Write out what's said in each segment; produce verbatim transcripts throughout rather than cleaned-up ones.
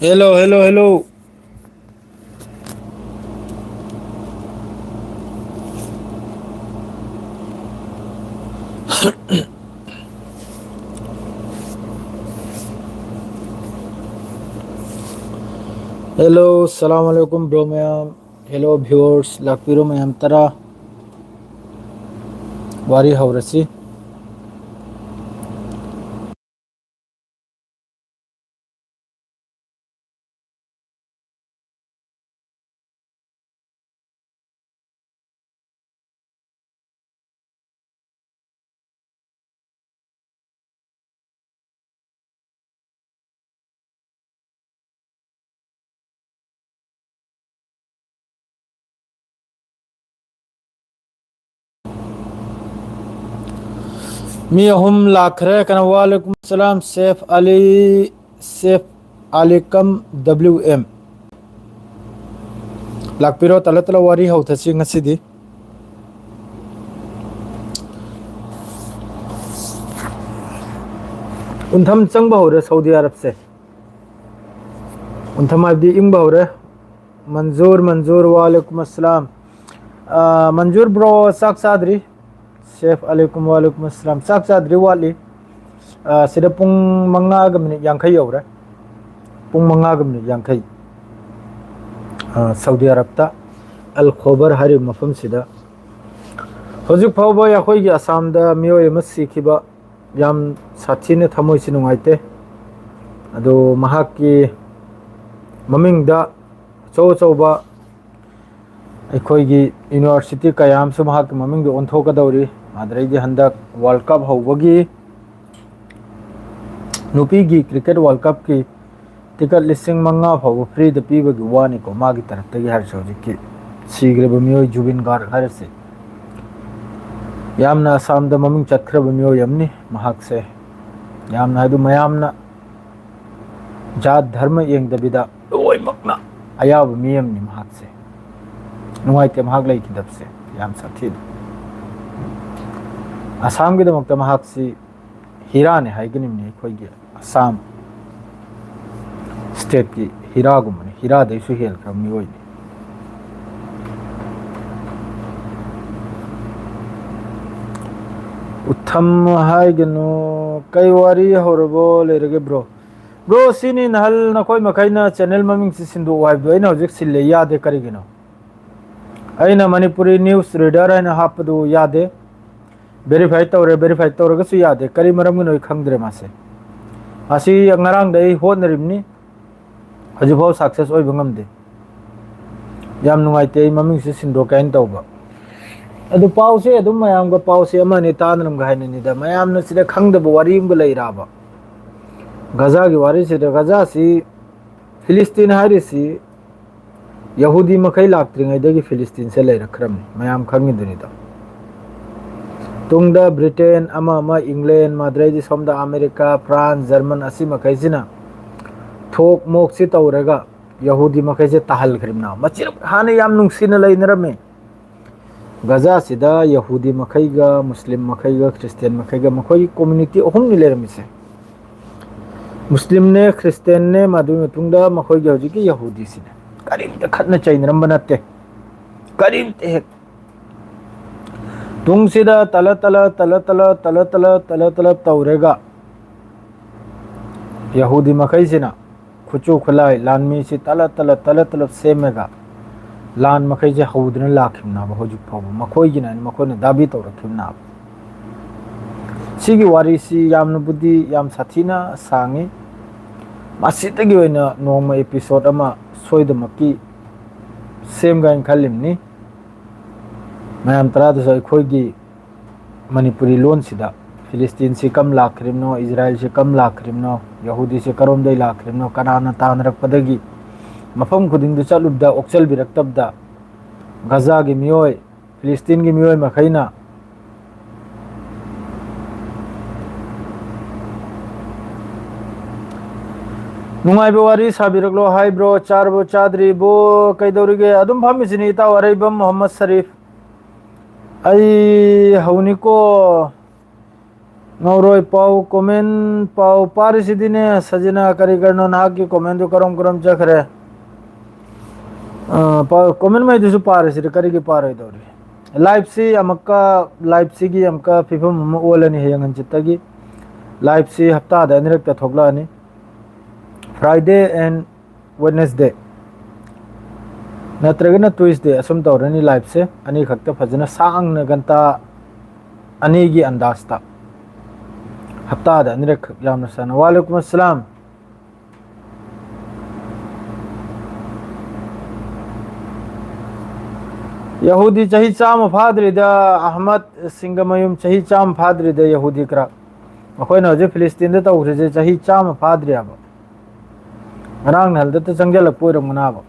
Hello, hello, hello. Hello, salam alaikum, bro ꯃꯌꯥꯝ꯫ Hello, viewers, ꯂꯥꯛꯄꯤꯔꯣ ꯃꯌꯥꯝ ꯇꯔꯥ꯫ ꯋꯥꯔꯤ ꯍꯧꯔꯁꯤ꯫ ꯃꯤ ꯑꯍꯨꯝ ꯂꯥꯛꯈ꯭ꯔꯦ꯫ ꯀꯅꯥ? ꯋꯥꯂꯩꯀꯨꯝ ꯁꯂꯥꯝ, ꯁꯦꯐ ꯑꯂꯤ, ꯁꯦꯐ ꯑꯂꯤ ꯀꯝ ꯗꯕ꯭ꯂꯤꯎ ꯑꯦꯝ꯫ ꯂꯥꯛꯄꯤꯔꯣ, ꯇꯂ ꯇꯂ ꯋꯥꯔꯤ ꯍꯧꯊꯁꯤ ꯉꯁꯤꯗꯤ꯫ ꯎꯟꯊꯝ ꯆꯪꯕ ꯍꯧꯔꯦ ꯁꯥꯎꯗꯤ ꯑꯔꯕꯁꯦ꯫ ꯎꯟꯊꯝ ꯍꯥꯏꯕꯗꯤ ꯏꯪꯕ ꯍꯧꯔꯦ꯫ ꯃꯟꯖꯨꯔ, ꯃꯟꯖꯨꯔ, ꯋꯥꯂꯩꯀꯨꯝ ꯑꯁꯂꯥꯝ꯫ ꯑ, ꯃꯟꯖꯨꯔ ꯕ꯭ꯔꯣ, ꯆꯥꯛ ꯆꯥꯗ꯭ꯔꯤ? ꯁꯦꯐ ꯑꯂꯩꯀꯨꯝ, ꯋꯥꯂꯩꯀꯨꯝ ꯑꯁꯂꯥꯝ꯫ ꯆꯥꯛ ꯆꯥꯗ꯭ꯔꯤ, ꯋꯥꯠꯂꯤ꯫ ꯑ, ꯁꯤꯗ ꯄꯨꯡ ꯃꯉꯥꯒ ꯃꯤꯅꯤꯠ ꯌꯥꯡꯈꯩ ꯌꯧꯔꯦ꯫ ꯄꯨꯡ ꯃꯉꯥꯒ ꯃꯤꯅꯤꯠ ꯌꯥꯡꯈꯩ꯫ ꯑ, ꯁꯥꯎꯗꯤ ꯑꯔꯕꯇ ꯑꯜ ꯈꯣꯕꯔ ꯍꯥꯏꯔꯤꯕ ꯃꯐꯝꯁꯤꯗ ꯍꯧꯖꯤꯛ ꯐꯥꯎꯕ ꯑꯩꯈꯣꯏꯒꯤ ꯑꯁꯥꯝꯗ ꯃꯤꯑꯣꯏ ꯑꯃ ꯁꯤꯈꯤꯕ ꯌꯥꯝ ꯁꯥꯊꯤꯅ ꯊꯃꯣꯏꯁꯤ ꯅꯨꯡꯉꯥꯏꯇꯦ꯫ ꯑꯗꯨ ꯃꯍꯥꯛꯀꯤ ꯃꯃꯤꯡꯗ ꯑꯆꯧ ꯑꯆꯧꯕ ꯑꯩꯈꯣꯏꯒꯤ ꯌꯨꯅꯤꯚꯔꯁꯤꯇꯤ ꯀꯌꯥ ꯑꯃꯁꯨ ꯃꯍꯥꯛꯀꯤ ꯃꯃꯤꯡꯗ ꯑꯣꯟꯊꯣꯛꯀꯗꯧꯔꯤ꯫ ꯑꯗꯨꯗꯩꯗꯤ ꯍꯟꯗꯛ ꯋꯥꯔꯜ ꯀꯞ ꯍꯧꯕꯒꯤ ꯅꯨꯄꯤꯒꯤ ꯀ꯭ꯔꯤꯀꯦꯠ ꯋꯥꯔꯜ ꯀꯞꯀꯤ ꯇꯤꯀꯠ ꯂꯤꯁꯤꯡ ꯃꯉꯥ ꯐꯥꯎꯕ ꯐ꯭ꯔꯤꯗ ꯄꯤꯕꯒꯤ ꯋꯥꯅꯤꯀꯣ, ꯃꯥꯒꯤ ꯇꯔꯞꯇꯒꯤ ꯍꯥꯏꯔꯤꯁꯦ꯫ ꯍꯧꯖꯤꯛꯀꯤ ꯁꯤꯈ꯭ꯔꯤꯕ ꯃꯤꯑꯣꯏ ꯖꯨꯕꯤꯟ ꯒꯥꯔꯒ ꯍꯥꯏꯔꯤꯁꯦ ꯌꯥꯝꯅ ꯑꯁꯥꯝꯗ ꯃꯃꯤꯡ ꯆꯠꯈ꯭ꯔꯕ ꯃꯤꯑꯣꯏ ꯑꯃꯅꯤ ꯃꯍꯥꯛꯁꯦ꯫ ꯌꯥꯝꯅ ꯍꯥꯏꯗꯨ ꯃꯌꯥꯝꯅ ꯖꯥꯠ ꯙꯔꯃ ꯌꯦꯡꯗꯕꯤꯗ ꯂꯣꯏꯅꯃꯛꯅ ꯑꯌꯥꯕ ꯃꯤ ꯑꯃꯅꯤ ꯃꯍꯥꯛꯁꯦ꯫ ꯅꯨꯡꯉꯥꯏꯇꯦ ꯃꯍꯥꯛ ꯂꯩꯈꯤꯗꯕꯁꯦ, ꯌꯥꯝ ꯁꯥꯊꯤꯅ꯫ ꯑꯁꯥꯝꯒꯤꯗꯃꯛꯇ ꯃꯍꯥꯛꯁꯤ ꯍꯤꯔꯥꯅꯤ ꯍꯥꯏꯒꯅꯤꯕꯅꯤ꯫ ꯑꯩꯈꯣꯏꯒꯤ ꯑꯁꯥꯝ ꯁ꯭ꯇꯦꯠꯀꯤ ꯍꯤꯔꯥꯒꯨꯝꯕꯅꯤ, ꯍꯤꯔꯥꯗꯩꯁꯨ ꯍꯦꯟꯈ꯭ꯔꯕ ꯃꯤꯑꯣꯏꯅꯤ꯫ ꯎꯊꯝ ꯍꯥꯏꯒꯅꯨ꯫ ꯀꯩ ꯋꯥꯔꯤ ꯍꯧꯔꯕꯣ ꯂꯩꯔꯒꯦ ꯕ꯭ꯔꯣ? ꯕ꯭ꯔꯣ, ꯁꯤꯅꯤ ꯅꯍꯜ ꯅꯈꯣꯏ ꯃꯈꯩꯅ ꯆꯦꯅꯦꯜ ꯃꯃꯤꯡꯁꯤ ꯁꯤꯟꯗꯣꯛꯎ ꯍꯥꯏꯕꯗꯣ ꯑꯩꯅ ꯍꯧꯖꯤꯛ ꯁꯤꯜꯂꯦ, ꯌꯥꯗꯦ꯫ ꯀꯔꯤꯒꯤꯅꯣ? ꯑꯩꯅ ꯃꯅꯤꯄꯨꯔꯤ ꯅ꯭ꯌꯨꯁ ꯔꯤꯗꯔ ꯍꯥꯏꯅ ꯍꯥꯞꯄꯗꯨ ꯌꯥꯗꯦ꯫ ꯚꯦꯔꯤꯐꯥꯏ ꯇꯧꯔꯦ, ꯚꯦꯔꯤꯐꯥꯏ ꯇꯧꯔꯒꯁꯨ ꯌꯥꯗꯦ꯫ ꯀꯔꯤ ꯃꯔꯝꯒꯤꯅꯣ ꯑꯩ ꯈꯪꯗ꯭ꯔꯦ ꯃꯥꯁꯦ꯫ ꯑꯁꯤ ꯉꯔꯥꯡꯗ ꯑꯩ ꯍꯣꯠꯅꯔꯤꯕꯅꯤ, ꯍꯧꯖꯤꯛꯐꯥꯎ ꯁꯛꯁꯦꯁ ꯑꯣꯏꯕ ꯉꯝꯗꯦ꯫ ꯌꯥꯝ ꯅꯨꯡꯉꯥꯏꯇꯦ, ꯑꯩ ꯃꯃꯤꯡꯁꯤ ꯁꯤꯟꯗꯣꯛꯀꯦ ꯍꯥꯏꯅ ꯇꯧꯕ꯫ ꯑꯗꯨ ꯄꯥꯎꯁꯦ ꯑꯗꯨꯝ ꯃꯌꯥꯝꯒ ꯄꯥꯎꯁꯦ ꯑꯃ ꯑꯅꯤ ꯇꯥꯅꯔꯝꯒ ꯍꯥꯏꯅꯅꯤꯗ꯫ ꯃꯌꯥꯝꯅ ꯁꯤꯗ ꯈꯪꯗꯕ ꯋꯥꯔꯤ ꯑꯃꯒ ꯂꯩꯔꯕ? ꯒꯖꯥꯒꯤ ꯋꯥꯔꯤꯁꯤꯗ, ꯒꯖꯥꯁꯤ ꯐꯤꯂꯤꯁꯇꯤꯟ ꯍꯥꯏꯔꯤꯁꯤ ꯌꯍꯨꯗꯤ ꯃꯈꯩ ꯂꯥꯛꯇ꯭ꯔꯤꯉꯩꯗꯒꯤ ꯐꯤꯂꯤꯁꯇꯤꯟꯁꯦ ꯂꯩꯔꯛꯈ꯭ꯔꯕꯅꯤ, ꯃꯌꯥꯝ ꯈꯪꯉꯤꯗꯨꯅꯤꯗꯣ꯫ ꯇꯨꯡꯗ ꯕ꯭ꯔꯤꯇꯦꯟ, ꯑꯃ ꯑꯃ, ꯏꯪꯂꯦꯟ, ꯃꯗꯨꯗꯩꯗꯤ ꯁꯣꯝꯗ ꯑꯃꯦꯔꯤꯀꯥ, ꯐ꯭ꯔꯥꯟꯁ, ꯖꯔꯃꯟ, ꯑꯁꯤ ꯃꯈꯩꯁꯤꯅ ꯊꯣꯛ ꯃꯣꯛꯁꯤ ꯇꯧꯔꯒ ꯌꯍꯨꯗꯤ ꯃꯈꯩꯁꯦ ꯇꯥꯍꯜꯈ꯭ꯔꯤꯕꯅ꯫ ꯃꯆꯤꯟ ꯍꯥꯟꯅ ꯌꯥꯝ ꯅꯨꯡꯁꯤꯅ ꯂꯩꯅꯔꯝꯃꯤ꯫ ꯒꯖꯥꯁꯤꯗ ꯌꯍꯨꯗꯤ ꯃꯈꯩꯒ, ꯃꯨꯁꯂꯤꯝ ꯃꯈꯩꯒ, ꯈ꯭ꯔꯤꯁꯇꯤꯌꯥꯟ ꯃꯈꯩꯒ, ꯃꯈꯣꯏꯒꯤ ꯀꯝꯃ꯭ꯌꯨꯅꯤꯇꯤ ꯑꯍꯨꯝꯅꯤ ꯂꯩꯔꯝꯃꯤꯁꯦ꯫ ꯃꯨꯁꯂꯤꯝꯅꯦ, ꯈ꯭ꯔꯤꯁꯇꯤꯌꯥꯟꯅꯦ, ꯃꯗꯨꯒꯤ ꯃꯇꯨꯡꯗ ꯃꯈꯣꯏꯒꯤ ꯍꯧꯖꯤꯛꯀꯤ ꯌꯍꯨꯗꯤꯁꯤꯅꯦ꯫ ꯀꯔꯤꯝꯇ ꯈꯠꯅ ꯆꯩꯅꯔꯝꯕ ꯅꯠꯇꯦ, ꯀꯔꯤꯝꯇ ꯍꯦꯛ꯫ ꯇꯨꯡꯁꯤꯗ ꯇꯂ ꯇꯂ ꯇꯂ ꯇꯂ ꯇꯂ ꯇꯂ ꯇꯂ ꯇꯂ ꯇꯧꯔꯒ ꯌꯍꯨꯗꯤ ꯃꯈꯩꯁꯤꯅ ꯈꯨꯠꯁꯨ ꯈꯨꯠꯂꯥꯏ, ꯂꯥꯟꯃꯤꯁꯤ ꯇꯂ ꯇꯂ ꯇꯂ ꯇꯂ ꯁꯦꯝꯃꯒ ꯂꯥꯟ ꯃꯈꯩꯁꯦ ꯍꯧꯗꯨꯅ ꯂꯥꯛꯈꯤꯕꯅꯦꯕ꯫ ꯍꯧꯖꯤꯛ ꯐꯥꯎꯕ ꯃꯈꯣꯏꯒꯤꯅ ꯍꯥꯏꯅ ꯃꯈꯣꯏꯅ ꯗꯥꯕꯤ ꯇꯧꯔꯛꯈꯤꯕꯅꯦꯕ꯫ ꯁꯤꯒꯤ ꯋꯥꯔꯤꯁꯤ ꯌꯥꯝꯅꯕꯨꯗꯤ ꯌꯥꯝ ꯁꯥꯊꯤꯅ ꯁꯥꯡꯉꯤ꯫ ꯃꯁꯤꯗꯒꯤ ꯑꯣꯏꯅ ꯅꯣꯡꯃ ꯑꯦꯄꯤꯁꯣꯠ ꯑꯃ ꯁꯣꯏꯗꯃꯛꯀꯤ ꯁꯦꯝꯒꯦ ꯍꯥꯏꯅ ꯈꯜꯂꯤꯕꯅꯤ꯫ ꯃꯌꯥꯝ ꯇꯔꯥꯗꯁꯨ ꯑꯩꯈꯣꯏꯒꯤ ꯃꯅꯤꯄꯨꯔꯤ ꯂꯣꯟꯁꯤꯗ ꯐꯤꯂꯤꯁꯇꯤꯟꯁꯤ ꯀꯝ ꯂꯥꯛꯈ꯭ꯔꯤꯕꯅꯣ, ꯏꯖꯔꯥꯏꯜꯁꯤ ꯀꯝ ꯂꯥꯛꯈ꯭ꯔꯤꯕꯅꯣ, ꯌꯍꯨꯗꯤꯁꯤ ꯀꯔꯣꯝꯗꯒꯤ ꯂꯥꯛꯈ꯭ꯔꯤꯕꯅꯣ, ꯀꯅꯥꯅ ꯇꯥꯟꯅꯔꯛꯄꯗꯒꯤ, ꯃꯐꯝ ꯈꯨꯗꯤꯡꯗ ꯆꯠꯂꯨꯕꯗ ꯑꯣꯛꯆꯜꯕꯤꯔꯛꯇꯕꯗ ꯒꯖꯥꯒꯤ ꯃꯤꯑꯣꯏ, ꯐꯤꯂꯤꯁꯇꯤꯟꯒꯤ ꯃꯤꯑꯣꯏ ꯃꯈꯩꯅ ꯅꯨꯡꯉꯥꯏꯕ ꯋꯥꯔꯤ ꯁꯥꯕꯤꯔꯛꯂꯣ ꯍꯥꯏꯕ꯭ꯔꯣ? ꯆꯥꯔꯕꯣ ꯆꯥꯗ꯭ꯔꯤꯕꯣ? ꯀꯩꯗꯧꯔꯤꯒꯦ? ꯑꯗꯨꯝ ꯐꯝꯃꯤꯁꯤꯅꯤ ꯏꯇꯥꯎ ꯑꯔꯩꯕꯝ ꯃꯣꯍꯝꯃꯗ ꯁꯔꯤꯐ꯫ ꯑꯩ ꯍꯧꯅꯤꯀꯣ꯫ ꯉꯧꯔꯣꯏ ꯄꯥꯎ, ꯀꯣꯃꯦꯟ ꯄꯥꯎ ꯄꯥꯔꯤꯁꯤꯗꯤꯅꯦ, ꯁꯖꯤꯅꯥ, ꯀꯔꯤ ꯀꯔꯤꯅꯣ ꯅꯍꯥꯛꯀꯤ ꯀꯣꯃꯦꯟꯗꯨ ꯀꯔꯝ ꯀꯔꯝ ꯆꯠꯈ꯭ꯔꯦ? ꯑ, ꯄꯥꯎ, ꯀꯣꯃꯦꯟ ꯃꯩꯗꯨꯁꯨ ꯄꯥꯔꯤꯁꯤꯗꯤ ꯀꯔꯤꯒꯤ ꯄꯥꯔꯣꯏꯗꯧꯔꯤ? ꯂꯥꯏꯞꯁꯤ ꯑꯃꯨꯛꯀ, ꯂꯥꯏꯞꯁꯤꯒꯤ ꯑꯃꯨꯛꯀ ꯐꯤꯕꯝ ꯑꯃ ꯑꯣꯜꯂꯅꯤ ꯍꯌꯦꯡ ꯍꯪꯆꯤꯠꯇꯒꯤ꯫ ꯂꯥꯏꯞꯁꯤ ꯍꯞꯇꯥꯗ ꯑꯅꯤꯔꯛꯇ ꯊꯣꯛꯂꯛꯑꯅꯤ, Friday and Wednesday, ꯅꯠꯇ꯭ꯔꯒꯅ Tuesday, ꯑꯁꯨꯝ ꯇꯧꯔꯅꯤ ꯂꯥꯏꯞꯁꯦ꯫ ꯑꯅꯤꯈꯛꯇ ꯐꯖꯅ ꯁꯥꯡꯅ ꯘꯟꯇꯥ ꯑꯅꯤꯒꯤ ꯑꯟꯗꯥꯖꯇ ꯍꯞꯇꯥꯗ ꯑꯅꯤꯔꯛꯈꯛ ꯌꯥꯝꯅ ꯁꯥꯟꯅ꯫ ꯋꯥꯂꯦꯀꯨꯝ ꯑꯁꯂꯥꯝ꯫ ꯌꯍꯨꯗꯤ ꯆꯍꯤ ꯆꯥꯝꯃ ꯐꯥꯗ꯭ꯔꯤꯗ, ꯑꯍꯃꯗ ꯁꯤꯡꯒꯃꯌꯨꯝ, ꯆꯍꯤ ꯆꯥꯝꯃ ꯐꯥꯗ꯭ꯔꯤꯗ ꯌꯍꯨꯗꯤ ꯀ꯭ꯔꯥꯛ꯫ ꯑꯩꯈꯣꯏꯅ ꯍꯧꯖꯤꯛ ꯐꯤꯂꯤꯁꯇꯤꯟꯗ ꯇꯧꯈ꯭ꯔꯤꯁꯦ ꯆꯍꯤ ꯆꯥꯝꯃ ꯐꯥꯗ꯭ꯔꯤ ꯍꯥꯏꯕ꯫ ꯉꯔꯥꯡ ꯅꯍꯥꯟꯗꯇ ꯆꯪꯁꯤꯜꯂꯛꯄ ꯑꯣꯏꯔꯝꯒꯅꯥꯕ꯫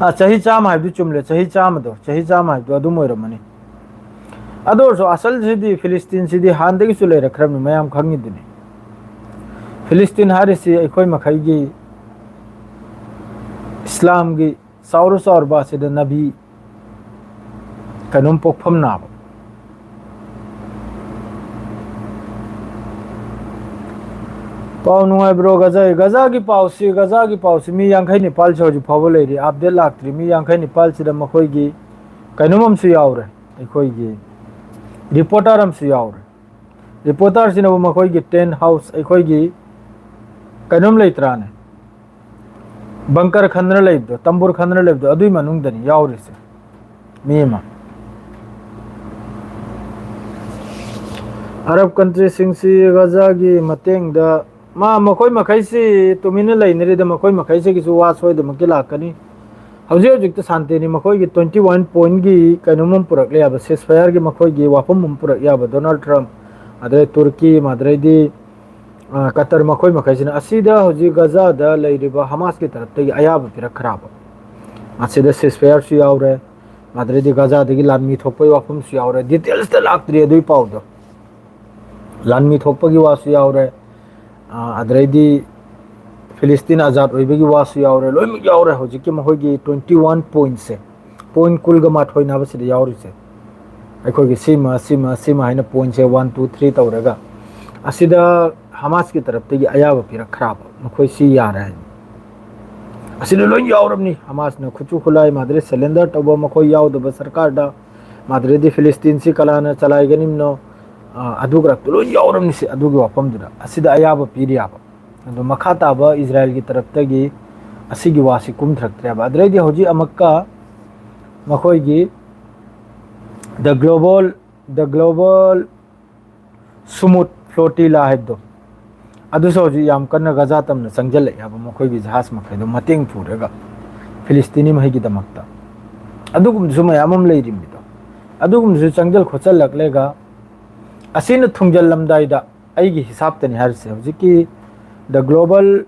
ꯑ, ꯆꯍꯤ ꯆꯥꯝꯃ ꯍꯥꯏꯕꯗꯨ ꯆꯨꯝꯂꯦ, ꯆꯍꯤ ꯆꯥꯝꯃꯗꯣ, ꯆꯍꯤ ꯆꯥꯝꯃ ꯍꯥꯏꯕꯗꯨ ꯑꯗꯨꯝ ꯑꯣꯏꯔꯝꯃꯅꯤ꯫ ꯑꯗꯨ ꯑꯣꯏꯔꯁꯨ ꯑꯁꯜꯁꯤꯗꯤ, ꯐꯤꯂꯤꯁꯇꯤꯟꯁꯤꯗꯤ ꯍꯥꯟꯅꯗꯒꯤꯁꯨ ꯂꯩꯔꯛꯈ꯭ꯔꯕꯅꯤ, ꯃꯌꯥꯝ ꯈꯪꯉꯤꯗꯨꯅꯤ꯫ ꯐꯤꯂꯤꯁꯇꯤꯟ ꯍꯥꯏꯔꯤꯁꯤ ꯑꯩꯈꯣꯏ ꯃꯈꯩꯒꯤ ꯏꯁꯂꯥꯝꯒꯤ ꯆꯥꯎꯔ ꯆꯥꯎꯔꯕ ꯑꯁꯤꯗ ꯅꯕꯤ ꯀꯩꯅꯣꯝ ꯄꯣꯛꯐꯝ ꯅꯥꯕ꯫ ꯄꯥꯎ ꯅꯨꯡꯉꯥꯏꯕ꯭ꯔꯣ ꯒꯖꯥꯒꯤ? ꯒꯖꯥꯒꯤ ꯄꯥꯎꯁꯤ, ꯒꯖꯥꯒꯤ ꯄꯥꯎꯁꯤ ꯃꯤ ꯌꯥꯡꯈꯩ ꯅꯤꯄꯥꯜꯁꯤ ꯍꯧꯖꯤꯛ ꯐꯥꯎꯕ ꯂꯩꯔꯤ, ꯑꯞꯗꯦꯠ ꯂꯥꯛꯇ꯭ꯔꯤ꯫ ꯃꯤ ꯌꯥꯡꯈꯩ ꯅꯤꯄꯥꯜꯁꯤꯗ ꯃꯈꯣꯏꯒꯤ ꯀꯩꯅꯣꯝ ꯑꯃꯁꯨ ꯌꯥꯎꯔꯦ, ꯑꯩꯈꯣꯏꯒꯤ ꯔꯤꯄꯣꯔꯇꯔ ꯑꯃꯁꯨ ꯌꯥꯎꯔꯦ꯫ ꯔꯤꯄꯣꯔꯇꯔꯁꯤꯅꯕꯨ ꯃꯈꯣꯏꯒꯤ tent house, ꯑꯩꯈꯣꯏꯒꯤ ꯀꯩꯅꯣꯝ ꯂꯩꯇ꯭ꯔꯥꯅꯦ, ꯕꯪꯀꯔ ꯈꯟꯗꯅ ꯂꯩꯕꯗꯣ, ꯇꯝꯕꯨꯔ ꯈꯟꯗꯅ ꯂꯩꯕꯗꯣ, ꯑꯗꯨꯏ ꯃꯅꯨꯡꯗꯅꯤ ꯌꯥꯎꯔꯤꯁꯦ ꯃꯤ ꯑꯃ꯫ ꯑꯔꯕ ꯀꯟꯇ꯭ꯔꯤꯁꯤꯡꯁꯤ ꯒꯖꯥꯒꯤ ꯃꯇꯦꯡꯗ, ꯃꯥ, ꯃꯈꯣꯏ ꯃꯈꯩꯁꯤ ꯇꯨꯃꯤꯟꯅ ꯂꯩꯅꯔꯤꯗ, ꯃꯈꯣꯏ ꯃꯈꯩꯁꯤꯒꯤꯁꯨ ꯋꯥ ꯁꯣꯏꯗꯃꯛꯀꯤ ꯂꯥꯛꯀꯅꯤ꯫ ꯍꯧꯖꯤꯛ ꯍꯧꯖꯤꯛꯇ ꯁꯥꯟꯇꯤꯅꯤ, ꯃꯈꯣꯏꯒꯤ twenty one pointꯒꯤ ꯀꯩꯅꯣꯝ ꯑꯃ ꯄꯨꯔꯛꯂꯦ ꯍꯥꯏꯕ, ceasefire ꯒꯤ ꯃꯈꯣꯏꯒꯤ ꯋꯥꯐꯝ ꯑꯃ ꯄꯨꯔꯛꯂꯦ ꯍꯥꯏꯕ, ꯗꯣꯅꯥꯜꯗ ꯇ꯭ꯔꯝꯞ, ꯑꯗꯩ ꯇꯨꯔꯀꯤ, ꯑꯗꯩꯗꯤ, ꯑ, ꯀꯇꯔ, ꯃꯈꯣꯏ ꯃꯈꯩꯁꯤꯅ꯫ ꯑꯁꯤꯗ ꯍꯧꯖꯤꯛ ꯒꯖꯥꯗ ꯂꯩꯔꯤꯕ ꯍꯃꯥꯁꯀꯤ ꯇꯔꯞꯇꯒꯤ ꯑꯌꯥꯕ ꯄꯤꯔꯛꯈ꯭ꯔꯕ꯫ ꯑꯁꯤꯗ ceasefire ꯁꯨ ꯌꯥꯎꯔꯦ, ꯑꯗꯩꯗꯤ ꯒꯖꯥꯗꯒꯤ ꯂꯥꯟꯃꯤ ꯊꯣꯛꯄꯒꯤ ꯋꯥꯐꯝꯁꯨ ꯌꯥꯎꯔꯦ꯫ Details ꯇ ꯂꯥꯛꯇ꯭ꯔꯤ ꯑꯗꯨꯒꯤ ꯄꯥꯎꯗꯣ꯫ ꯂꯥꯟꯃꯤ ꯊꯣꯛꯄꯒꯤ ꯋꯥꯁꯨ ꯌꯥꯎꯔꯦ, ꯑ, ꯑꯗꯩꯗꯤ ꯐꯤꯂꯤꯁꯇꯤꯟ ꯑꯖꯥꯗ ꯑꯣꯏꯕꯒꯤ ꯋꯥꯁꯨ ꯌꯥꯎꯔꯦ, ꯂꯣꯏꯅꯃꯛ ꯌꯥꯎꯔꯦ꯫ ꯍꯧꯖꯤꯛꯀꯤ ꯃꯈꯣꯏꯒꯤ twenty one pointꯁꯦ, point ꯀꯨꯟꯒ ꯃꯥꯊꯣꯏꯅꯦꯕ ꯁꯤꯗ ꯌꯥꯎꯔꯤꯁꯦ꯫ ꯑꯩꯈꯣꯏꯒꯤ ꯁꯤꯃ ꯁꯤꯃ ꯁꯤꯃ ꯍꯥꯏꯅ ꯄꯣꯏꯟꯁꯦ ꯋꯥꯟ ꯇꯨ ꯊ꯭ꯔꯤ ꯇꯧꯔꯒ, ꯑꯁꯤꯗ ꯍꯃꯥꯁꯀꯤ ꯇꯔꯞꯇꯒꯤ ꯑꯌꯥꯕ ꯄꯤꯔꯛꯈ꯭ꯔꯕ, ꯃꯈꯣꯏ ꯁꯤ ꯌꯥꯔꯦ ꯍꯥꯏꯅ꯫ ꯑꯁꯤꯗ ꯂꯣꯏ ꯌꯥꯎꯔꯕꯅꯤ꯫ ꯍꯃꯥꯁꯅ ꯈꯨꯠꯁꯨ ꯈꯨꯠꯂꯥꯏ ꯃꯥꯗ꯭ꯔꯦ ꯁꯔꯦꯟꯗꯔ ꯇꯧꯕ, ꯃꯈꯣꯏ ꯌꯥꯎꯗꯕ ꯁꯔꯀꯥꯔꯗ ꯃꯥꯗ꯭ꯔꯦꯗꯤ ꯐꯤꯂꯤꯁꯇꯤꯟꯁꯤ ꯀꯂꯥꯅ ꯆꯂꯥꯏꯒꯅꯤꯝꯅꯣ, ꯑꯗꯨ ꯈꯔ ꯂꯣꯏ ꯌꯥꯎꯔꯝꯅꯤꯁꯦ꯫ ꯑꯗꯨꯒꯤ ꯋꯥꯐꯝꯗꯨꯗ ꯑꯁꯤꯗ ꯑꯌꯥꯕ ꯄꯤꯔꯤꯌꯥꯕ꯫ ꯑꯗꯣ ꯃꯈꯥ ꯇꯥꯕ ꯏꯖꯔꯥꯌꯦꯜꯒꯤ ꯇꯔꯞꯇꯒꯤ ꯑꯁꯤꯒꯤ ꯋꯥꯁꯤ ꯀꯨꯝꯊꯔꯛꯇ꯭ꯔꯦꯕ꯫ ꯑꯗꯨꯗꯩꯗꯤ ꯍꯧꯖꯤꯛ ꯑꯃꯨꯛꯀ ꯃꯈꯣꯏꯒꯤ the global the global smooth flotilla ꯍꯥꯏꯕꯗꯣ, ꯑꯗꯨꯁꯨ ꯍꯧꯖꯤꯛ ꯌꯥꯝ ꯀꯟꯅ ꯒꯖꯥ ꯇꯝꯅ ꯆꯪꯁꯤꯜꯂꯛꯑꯦꯕ꯫ ꯃꯈꯣꯏꯒꯤ ꯖꯍꯥꯖ ꯃꯈꯩꯗꯣ ꯃꯇꯦꯡ ꯄꯨꯔꯒ ꯐꯤꯂꯤꯁꯇꯤꯅꯤ ꯃꯍꯩꯒꯤꯗꯃꯛꯇ꯫ ꯑꯗꯨꯒꯨꯝꯕꯁꯨ ꯃꯌꯥꯝ ꯑꯃ ꯂꯩꯔꯤꯕꯅꯤꯗꯣ꯫ ꯑꯗꯨꯒꯨꯝꯕꯁꯨ ꯆꯪꯁꯤꯜ ꯈꯣꯠꯆꯜꯂꯛꯂꯒ ꯑꯁꯤꯅ ꯊꯨꯡꯖꯜꯂꯝꯗꯥꯏꯗ, ꯑꯩꯒꯤ ꯍꯤꯁꯥꯞꯇꯅꯤ ꯍꯥꯏꯔꯤꯁꯦ, ꯍꯧꯖꯤꯛꯀꯤ the global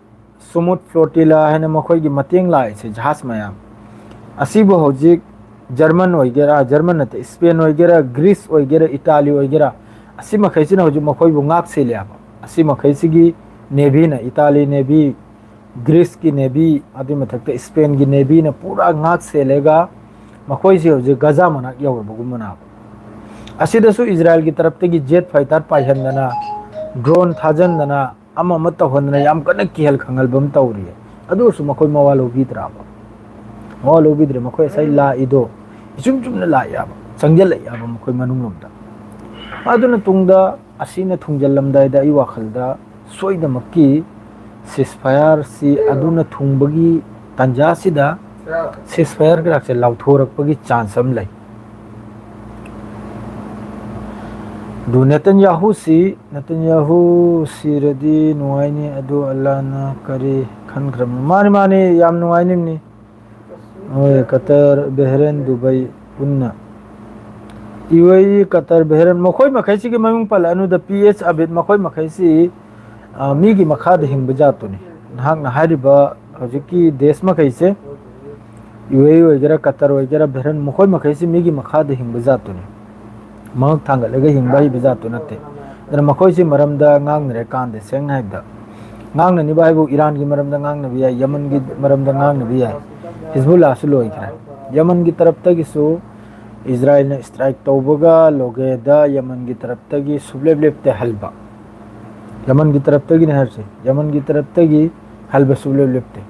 smooth flotilla ꯍꯥꯏꯅ ꯃꯈꯣꯏꯒꯤ ꯃꯇꯦꯡ ꯂꯥꯛꯏꯁꯦ, ꯖꯍꯥꯖ ꯃꯌꯥꯝ ꯑꯁꯤꯕꯨ ꯍꯧꯖꯤꯛ ꯖꯔꯃꯟ ꯑꯣꯏꯒꯦꯔꯥ, ꯖꯔꯃꯟ ꯅꯠꯇꯦ, ꯏꯁꯄꯦꯟ ꯑꯣꯏꯒꯦꯔꯥ, ꯒ꯭ꯔꯤꯁ ꯑꯣꯏꯒꯦꯔꯥ, ꯏꯇꯥꯂꯤ ꯑꯣꯏꯒꯦꯔꯥ, ꯑꯁꯤ ꯃꯈꯩꯁꯤꯅ ꯍꯧꯖꯤꯛ ꯃꯈꯣꯏꯕꯨ ꯉꯥꯛ ꯁꯦꯜꯂꯦꯕ꯫ ꯑꯁꯤ ꯃꯈꯩꯁꯤꯒꯤ ꯅꯦꯚꯤꯅ, ꯏꯇꯥꯂꯤ ꯅꯦꯚꯤ, ꯒ꯭ꯔꯤꯁꯀꯤ ꯅꯦꯚꯤ, ꯑꯗꯨꯒꯤ ꯃꯊꯛꯇ ꯏꯁꯄꯦꯟꯒꯤ ꯅꯦꯚꯤꯅ ꯄꯨꯔꯥ ꯉꯥꯛ ꯁꯦꯜꯂꯒ ꯃꯈꯣꯏꯁꯤ ꯍꯧꯖꯤꯛ ꯒꯖꯥ ꯃꯅꯥꯛ ꯌꯧꯔꯕꯒꯨꯝꯕꯅꯦꯕ꯫ ꯑꯁꯤꯗꯁꯨ ꯏꯖꯔꯥꯌꯦꯜꯒꯤ ꯇꯔꯞꯇꯒꯤ ꯖꯦꯠ ꯐꯥꯏꯇꯔ ꯄꯥꯏꯍꯟꯗꯅ, ꯗ꯭ꯔꯣꯟ ꯊꯥꯖꯟꯗꯅ, ꯑꯃ ꯑꯃ ꯇꯧꯍꯟꯗꯅ ꯌꯥꯝ ꯀꯟꯅ ꯀꯤꯍꯜ ꯈꯪꯍꯟꯕ ꯑꯃ ꯇꯧꯔꯤꯌꯦ꯫ ꯑꯗꯨ ꯑꯣꯏꯔꯁꯨ ꯃꯈꯣꯏ ꯃꯋꯥ ꯂꯧꯕꯤꯗ꯭ꯔꯥꯕ? ꯃꯋꯥ ꯂꯧꯕꯤꯗ꯭ꯔꯦ꯫ ꯃꯈꯣꯏ ꯉꯁꯥꯏ ꯂꯥꯛꯏꯗꯣ ꯏꯆꯨꯝ ꯆꯨꯝꯅ ꯂꯥꯛꯑꯦꯕ, ꯆꯪꯁꯤꯜꯂꯛꯑꯦꯕ ꯃꯈꯣꯏ ꯃꯅꯨꯡꯂꯣꯝꯗ꯫ ꯑꯗꯨꯅ ꯇꯨꯡꯗ ꯑꯁꯤꯅ ꯊꯨꯡꯖꯤꯜꯂꯝꯗꯥꯏꯗ ꯑꯩ ꯋꯥꯈꯜꯗ ꯁꯣꯏꯗꯃꯛꯀꯤ ꯁꯤꯁꯐꯥꯌꯔꯁꯤ ꯑꯗꯨꯅ ꯊꯨꯡꯕꯒꯤ ꯇꯥꯟꯖꯥꯁꯤꯗ ꯁꯤꯁꯐꯥꯌꯔ ꯀꯩꯔꯥꯛꯁꯦ ꯂꯥꯎꯊꯣꯔꯛꯄꯒꯤ ꯆꯥꯟꯁ ꯑꯃ ꯂꯩ꯫ ꯑꯗꯨ ꯅꯦꯇꯟꯌꯥꯍꯨꯁꯤ, ꯅꯦꯇꯟꯌꯥꯍꯨ ꯁꯤꯔꯗꯤ ꯅꯨꯡꯉꯥꯏꯅꯤ, ꯑꯗꯨ ꯑꯜꯂꯥꯅ ꯀꯔꯤ ꯈꯟꯈ꯭ꯔꯕꯅꯣ? ꯃꯥꯅꯤ, ꯃꯥꯅꯤ, ꯌꯥꯝ ꯅꯨꯡꯉꯥꯏꯅꯤꯡꯅꯤ꯫ ꯍꯣꯏ, ꯀꯇꯔ, ꯕꯦꯍꯔꯦꯟ, ꯗꯨꯕꯩ ꯄꯨꯟꯅ꯫ ꯌꯨ ꯑꯦ ꯏ, ꯀꯇꯔ, ꯕꯦꯍꯔꯦꯟ, ꯃꯈꯣꯏ ꯃꯈꯩꯁꯤꯒꯤ ꯃꯃꯤꯡ ꯄꯜꯂꯛꯑꯅꯨꯗ, ꯄꯤ ꯑꯦꯆ ꯑꯕꯤꯗ, ꯃꯈꯣꯏ ꯃꯈꯩꯁꯤ, ꯑ, ꯃꯤꯒꯤ ꯃꯈꯥꯗ ꯍꯤꯡꯕ ꯖꯥꯠꯇꯨꯅꯤ꯫ ꯅꯍꯥꯛꯅ ꯍꯥꯏꯔꯤꯕ ꯍꯧꯖꯤꯛꯀꯤ ꯗꯦꯁ ꯃꯈꯩꯁꯦ, ꯌꯨ ꯑꯦ ꯏ ꯑꯣꯏꯒꯦꯔꯥ, ꯀꯇꯔ ꯑꯣꯏꯒꯦꯔꯥ, ꯕꯦꯍꯔꯦꯟ, ꯃꯈꯣꯏ ꯃꯈꯩꯁꯤ ꯃꯤꯒꯤ ꯃꯈꯥꯗ ꯍꯤꯡꯕ ꯖꯥꯠꯇꯨꯅꯤ꯫ ꯃꯉꯛ ꯊꯥꯡꯒꯠꯂꯒ ꯍꯤꯡꯕ ꯍꯩꯕ ꯖꯥꯠꯇꯨ ꯅꯠꯇꯦ꯫ ꯑꯗꯨꯅ ꯃꯈꯣꯏꯁꯤ ꯃꯔꯝꯗ ꯉꯥꯡꯅꯔꯦ ꯀꯥꯟꯗꯦ, ꯁꯦꯡꯅ ꯍꯥꯏꯕꯗ꯫ ꯉꯥꯡꯅꯅꯤꯕ ꯍꯥꯏꯕꯨ ꯏꯔꯥꯟꯒꯤ ꯃꯔꯝꯗ ꯉꯥꯡꯅꯕ ꯌꯥꯏ, ꯌꯃꯟꯒꯤ ꯃꯔꯝꯗ ꯉꯥꯡꯅꯕ ꯌꯥꯏ, ꯍꯤꯖꯕꯨꯜꯂꯥꯁꯨ ꯂꯣꯏꯈ꯭ꯔꯦ꯫ ꯌꯃꯟꯒꯤ ꯇꯔꯞꯇꯒꯤꯁꯨ ꯏꯖꯔꯥꯏꯜꯅ strike ꯇꯧꯕꯒ ꯂꯣꯏꯒꯦꯗ ꯌꯃꯟꯒꯤ ꯇꯔꯞꯇꯒꯤ ꯁꯨꯞꯂꯦꯞ ꯂꯦꯞꯇꯦ ꯍꯜꯕ꯫ ꯌꯃꯟꯒꯤ ꯇꯔꯞꯇꯒꯤꯅꯦ ꯍꯥꯏꯔꯤꯁꯦ, ꯌꯃꯟꯒꯤ ꯇꯔꯞꯇꯒꯤ ꯍꯜꯕ ꯁꯨꯞꯂꯦꯞ ꯂꯦꯞꯇꯦ꯫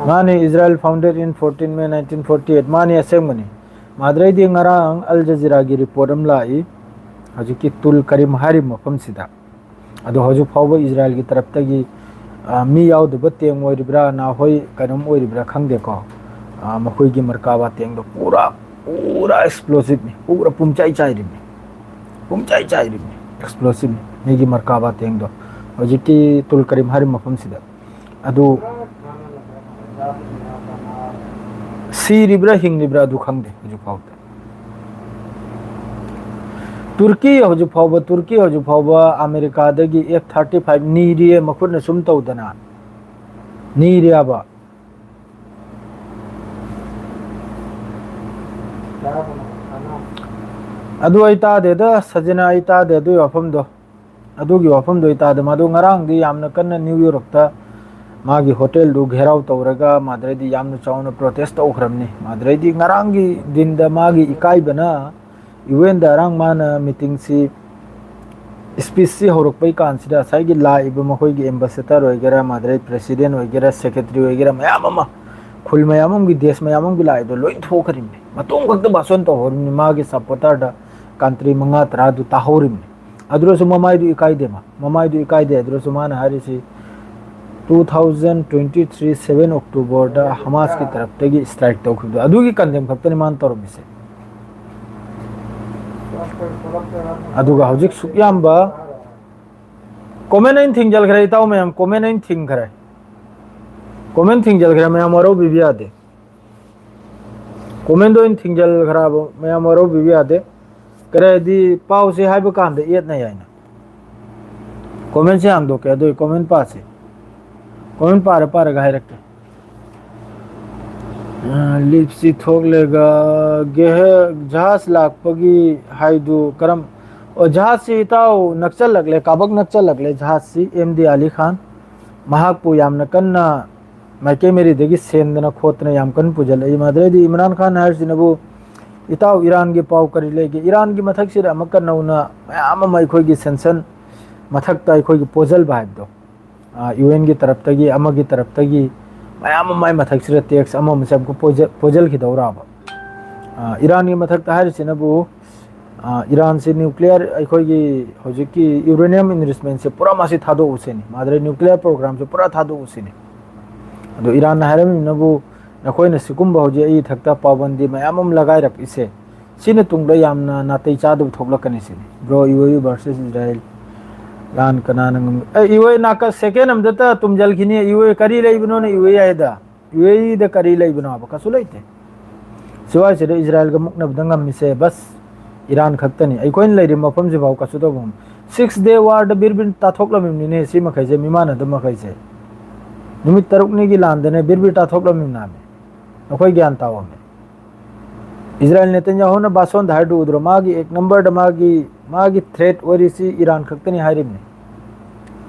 ꯃꯥꯅꯤ, Israel founded in fourteen May nineteen forty eight꯫ ꯃꯥꯅꯤ, ꯑꯁꯦꯡꯕꯅꯤ꯫ ꯃꯥꯗ꯭ꯔꯩꯗꯤ ꯉꯔꯥꯡ ꯑꯜ ꯖꯖꯤꯔꯥꯒꯤ report ꯑꯃ ꯂꯥꯛꯏ, ꯍꯧꯖꯤꯛꯀꯤ ꯇꯨꯜ ꯀꯔꯤꯝ ꯍꯥꯏꯔꯤꯕ ꯃꯐꯝꯁꯤꯗ꯫ ꯑꯗꯣ ꯍꯧꯖꯤꯛ ꯐꯥꯎꯕ ꯏꯖꯔꯥꯏꯜꯒꯤ ꯇꯔꯞꯇꯒꯤ, ꯑ, ꯃꯤ ꯌꯥꯎꯗꯕ tank ꯑꯣꯏꯔꯤꯕ꯭ꯔꯥ, ꯅꯍꯣꯏ ꯀꯩꯅꯣꯝ ꯑꯣꯏꯔꯤꯕ꯭ꯔꯥ ꯈꯪꯗꯦꯀꯣ꯫ ꯑ, ꯃꯈꯣꯏꯒꯤ ꯃꯔꯀꯥꯕꯥ tankꯗꯣ ꯄꯨꯔꯥ, ꯄꯨꯔꯥ explosiveꯅꯤ, ꯄꯨꯔꯥ ꯄꯨꯝꯆꯥꯏ ꯆꯥꯏꯔꯤꯕꯅꯤ, ꯄꯨꯝꯆꯥꯏ ꯆꯥꯏꯔꯤꯕꯅꯤ, explosiveꯅꯤ ꯃꯤꯒꯤ ꯃꯔꯀꯥꯕꯥ tankꯗꯣ ꯍꯧꯖꯤꯛꯀꯤ ꯇꯨꯜ ꯀꯔꯤꯝ ꯍꯥꯏꯔꯤꯕ ꯃꯐꯝꯁꯤꯗ꯫ ꯑꯗꯨ ꯁꯤꯔꯤꯕ꯭ꯔꯥ ꯍꯤꯡꯂꯤꯕ꯭ꯔꯥ ꯑꯗꯨ ꯈꯪꯗꯦ ꯍꯧꯖꯤꯛ ꯐꯥꯎꯕꯗ꯫ ꯇꯨꯔꯀꯤ ꯍꯧꯖꯤꯛ ꯐꯥꯎꯕ, ꯇꯨꯔꯀꯤ ꯍꯧꯖꯤꯛ ꯐꯥꯎꯕ ꯑꯃꯦꯔꯤꯀꯥꯗꯒꯤ F thirty five ꯅꯤꯔꯤꯌꯦ, ꯃꯈꯨꯠꯅ ꯁꯨꯝ ꯇꯧꯗꯅ ꯅꯤꯔꯤꯌꯥꯕ꯫ ꯑꯗꯨ ꯑꯩ ꯇꯥꯗꯦꯗ ꯁꯖꯤꯅ, ꯑꯩ ꯇꯥꯗꯦ ꯑꯗꯨꯒꯤ ꯋꯥꯐꯝꯗꯣ꯫ ꯑꯗꯨꯒꯤ ꯋꯥꯐꯝꯗꯣ ꯑꯩ ꯇꯥꯗꯦ꯫ ꯃꯗꯨ ꯉꯔꯥꯡꯗꯤ ꯌꯥꯝꯅ ꯀꯟꯅ ꯅ꯭ꯌꯨ ꯌꯣꯔꯛꯇ ꯃꯥꯒꯤ ꯍꯣꯇꯦꯜꯗꯨ ꯘꯦꯔꯥꯎ ꯇꯧꯔꯒ ꯃꯥꯗ꯭ꯔꯩꯗꯤ ꯌꯥꯝꯅ ꯆꯥꯎꯅ protest ꯇꯧꯈ꯭ꯔꯕꯅꯤ꯫ ꯃꯥꯗ꯭ꯔꯩꯗꯤ ꯉꯔꯥꯡꯒꯤ ꯗꯤꯟꯗ ꯃꯥꯒꯤ ꯏꯀꯥꯏꯕꯅ UN ꯗ ꯑꯔꯥꯡ ꯃꯥꯅ meetingꯁꯤ speechꯁꯤ ꯍꯧꯔꯛꯄꯩ ꯀꯥꯟꯁꯤꯗ ꯉꯁꯥꯏꯒꯤ ꯂꯥꯛꯏꯕ ꯃꯈꯣꯏꯒꯤ ambassador ꯑꯣꯏꯒꯦꯔꯥ, ꯃꯥꯗ꯭ꯔꯩ president ꯑꯣꯏꯒꯦꯔꯥ, secretary ꯑꯣꯏꯒꯦꯔꯥ, ꯃꯌꯥꯝ ꯑꯃ, ꯈꯨꯜ ꯃꯌꯥꯝ ꯑꯃꯒꯤ, ꯗꯦꯁ ꯃꯌꯥꯝ ꯑꯃꯒꯤ ꯂꯥꯛꯏꯗꯣ ꯂꯣꯏ ꯊꯣꯛꯈ꯭ꯔꯤꯕꯅꯤ꯫ ꯃꯇꯣꯝ ꯈꯛꯇ ꯚꯥꯁꯣꯟ ꯇꯧꯍꯧꯔꯤꯕꯅꯤ꯫ ꯃꯥꯒꯤ supporterꯗ country ꯃꯉꯥ ꯇꯔꯥꯗꯨ ꯇꯥꯍꯧꯔꯤꯕꯅꯤ꯫ ꯑꯗꯨꯗꯁꯨ ꯃꯃꯥꯏꯗꯨ ꯏꯀꯥꯏꯗꯦ, ꯃꯥ ꯃꯃꯥꯏꯗꯨ ꯏꯀꯥꯏꯗꯦ꯫ ꯑꯗꯨꯗꯁꯨ ꯃꯥꯅ ꯍꯥꯏꯔꯤꯁꯤ, "Two thousand twenty three seven Octoberꯗ ꯍꯃꯥꯁꯀꯤ ꯇꯔꯞꯇꯒꯤ strike ꯇꯧꯈꯤꯕꯗꯣ ꯑꯗꯨꯒꯤ condemn ꯈꯛꯇꯅꯤ ꯃꯥꯅ ꯇꯧꯔꯝꯃꯤꯁꯦ"꯫ ꯑꯗꯨꯒ ꯍꯧꯖꯤꯛ ꯁꯨꯛ ꯌꯥꯝꯕ comment ꯑꯩꯅ ꯊꯤꯡꯖꯤꯜꯈ꯭ꯔꯦ, ꯏꯇꯥꯎ ꯃꯌꯥꯝ, comment ꯑꯩꯅ ꯊꯤꯡꯈ꯭ꯔꯦ꯫ Comment ꯊꯤꯡꯖꯤꯜꯈ꯭ꯔꯦ ꯃꯌꯥꯝ, ꯋꯥꯔꯧꯕꯤꯕ ꯌꯥꯗꯦ꯫ Commentꯗꯣ ꯑꯩꯅ ꯊꯤꯡꯖꯤꯜꯈ꯭ꯔꯕ ꯃꯌꯥꯝ, ꯋꯥꯔꯧꯕꯤꯕ ꯌꯥꯗꯦ꯫ ꯀꯔꯤ ꯍꯥꯏꯗꯤ, ꯄꯥꯎꯁꯦ ꯍꯥꯏꯕ ꯀꯥꯟꯗ ꯌꯦꯠꯅꯩ ꯍꯥꯏꯅ꯫ Commentꯁꯦ ꯍꯥꯡꯗꯣꯛꯀꯦ, ꯑꯗꯨꯒꯤ comment ꯄꯥꯁꯦ꯫ Comment ꯄꯥꯔ ꯄꯥꯔꯒ ꯍꯥꯏꯔꯛꯀꯦ꯫ ꯑ, ꯂꯤꯞꯁꯤ ꯊꯣꯛꯂꯦꯒ, ꯒꯦꯍꯦ-, ꯖꯍꯥꯖ ꯂꯥꯛꯄꯒꯤ ꯍꯥꯏꯗꯨ ꯀꯔꯝ-, ꯑꯣ, ꯖꯍꯥꯖꯁꯤ ꯏꯇꯥꯎ ꯅꯛꯆꯜꯂꯛꯂꯦ, ꯀꯥꯕꯛ ꯅꯛꯆꯜꯂꯛꯂꯦ ꯖꯍꯥꯖꯁꯤ꯫ ꯑꯦꯝ ꯗꯤ ꯑꯂꯤ ꯈꯥꯟ, ꯃꯍꯥꯛꯄꯨ ꯌꯥꯝꯅ ꯀꯟꯅ ꯃꯥꯏꯀꯩ ꯃꯔꯤꯗꯒꯤ ꯁꯦꯟꯗꯅ ꯈꯣꯠꯇꯅ ꯌꯥꯝ ꯀꯟꯅ ꯄꯨꯁꯤꯜꯂꯛꯏ꯫ ꯃꯗꯨꯗꯩꯗꯤ ꯏꯝꯔꯥꯟ ꯈꯥꯟ ꯍꯥꯏꯔꯤꯁꯤꯅꯕꯨ, "ꯏꯇꯥꯎ, ꯏꯔꯥꯟꯒꯤ ꯄꯥꯎ ꯀꯔꯤ ꯂꯩꯒꯦ?" ꯏꯔꯥꯟꯒꯤ ꯃꯊꯛꯁꯤꯗ ꯑꯃꯨꯛꯀ ꯅꯧꯅ ꯃꯌꯥꯝ ꯑꯃ ꯑꯩꯈꯣꯏꯒꯤ ꯁꯦꯟꯁꯟ ꯃꯊꯛꯇ ꯑꯩꯈꯣꯏꯒꯤ ꯄꯣꯖꯜꯕ ꯍꯥꯏꯕꯗꯣ, ꯌꯨ ꯑꯦꯟꯒꯤ ꯇꯔꯞꯇꯒꯤ, ꯑꯃꯒꯤ ꯇꯔꯞꯇꯒꯤ ꯃꯌꯥꯝ ꯑꯃ ꯃꯥꯏ ꯃꯊꯛꯁꯤꯗ ꯇꯦꯛꯁ ꯑꯃꯃꯁꯦ ꯑꯃꯨꯛꯀ ꯄꯣꯖ-, ꯄꯣꯖꯜꯈꯤꯗꯧꯔꯕ꯫ ꯑ, ꯏꯔꯥꯟꯒꯤ ꯃꯊꯛꯇ ꯍꯥꯏꯔꯤꯁꯤꯅꯕꯨ, ꯑ, ꯏꯔꯥꯟꯁꯤ ꯅ꯭ꯌꯨꯀ꯭ꯂꯤꯌꯔ, ꯑꯩꯈꯣꯏꯒꯤ ꯍꯧꯖꯤꯛꯀꯤ ꯌꯨꯔꯦꯅꯤꯌꯝ ꯏꯟꯔꯤꯆꯃꯦꯟꯁꯦ ꯄꯨꯔꯥ ꯃꯥꯁꯤ ꯊꯥꯗꯣꯛꯎꯁꯤꯅꯤ, ꯃꯥꯗꯔ ꯅ꯭ꯌꯨꯀ꯭ꯂꯤꯌꯔ ꯄ꯭ꯔꯣꯒ꯭ꯔꯥꯝꯁꯦ ꯄꯨꯔꯥ ꯊꯥꯗꯣꯛꯎꯁꯤꯅꯤ꯫ ꯑꯗꯣ ꯏꯔꯥꯟꯅ ꯍꯥꯏꯔꯝꯃꯤꯅꯕꯨ, "ꯅꯈꯣꯏꯅ ꯁꯤꯒꯨꯝꯕ ꯍꯧꯖꯤꯛ ꯑꯩ ꯏꯊꯛꯇ ꯄꯥꯕꯟꯗꯤ ꯃꯌꯥꯝ ꯑꯃ ꯂꯒꯥꯏꯔꯛꯏꯁꯦ, ꯁꯤꯅ ꯇꯨꯡꯗ ꯌꯥꯝꯅ ꯅꯥꯇꯩ ꯆꯥꯗꯕ ꯊꯣꯛꯂꯛꯀꯅꯤ" ꯁꯤꯅꯤ꯫ ꯕ꯭ꯔꯣ, ꯌꯨ ꯑꯦ ꯏ ꯚꯔꯁꯦꯁ ꯏꯖꯔꯥꯌꯦꯜ ꯂꯥꯟ ꯀꯅꯥꯅ ꯉꯝ-, ꯑꯦ, ꯌꯨ ꯑꯦ ꯏ ꯅꯥꯀꯟ ꯁꯦꯀꯦꯟ ꯑꯃꯗꯇ ꯇꯨꯝꯖꯜꯈꯤꯅꯤ꯫ ꯌꯨ ꯑꯦ ꯏ ꯀꯔꯤ ꯂꯩꯕꯅꯣꯅ ꯌꯨ ꯑꯦ ꯏ ꯍꯥꯏꯗ? ꯌꯨ ꯑꯦ ꯏꯗ ꯀꯔꯤ ꯂꯩꯕꯅꯣ ꯍꯥꯏꯕ? ꯀꯩꯁꯨ ꯂꯩꯇꯦ꯫ ꯁꯤꯋꯥꯏꯁꯤꯗ ꯏꯖꯔꯥꯌꯦꯜꯒ ꯃꯨꯛꯅꯕꯗ ꯉꯝꯃꯤꯁꯦ ꯕꯁ ꯏꯔꯥꯟ ꯈꯛꯇꯅꯤ꯫ ꯑꯩꯈꯣꯏꯅ ꯂꯩꯔꯤꯕ ꯃꯐꯝꯁꯤꯐꯥꯎ ꯀꯩꯁꯨ ꯇꯧꯕ ꯉꯝꯃꯣꯏ꯫ ꯁꯤꯛꯁ ꯗꯦ ꯋꯥꯔꯗ ꯕꯤꯔ ꯕꯤꯔ ꯇꯥꯊꯣꯛꯂꯝꯃꯤꯕꯅꯤꯅꯦ ꯁꯤ ꯃꯈꯩꯁꯦ, ꯃꯤꯃꯥꯟꯅꯗꯕ ꯃꯈꯩꯁꯦ꯫ ꯅꯨꯃꯤꯠ ꯇꯔꯨꯛꯅꯤꯒꯤ ꯂꯥꯟꯗꯅꯦ ꯕꯤꯔ ꯕꯤꯔ ꯇꯥꯊꯣꯛꯂꯝꯃꯤꯕꯅꯦ꯫ ꯅꯈꯣꯏ ꯒ꯭ꯌꯥꯟ ꯇꯥꯎꯑꯝꯃꯦ꯫ ꯏꯖꯔꯥꯌꯦꯜ ꯅꯦꯇꯟꯌꯥꯍꯨꯅ ꯚꯥꯁꯣꯟꯗ ꯍꯥꯏꯔꯗꯨ ꯎꯗ꯭ꯔꯣ? ꯃꯥꯒꯤ ꯑꯦꯛ ꯅꯝꯕꯔꯗ ꯃꯥꯒꯤ, ꯃꯥꯒꯤ ꯊ꯭ꯔꯦꯠ ꯑꯣꯏꯔꯤꯁꯤ ꯏꯔꯥꯟ ꯈꯛꯇꯅꯤ ꯍꯥꯏꯔꯤꯕꯅꯤ꯫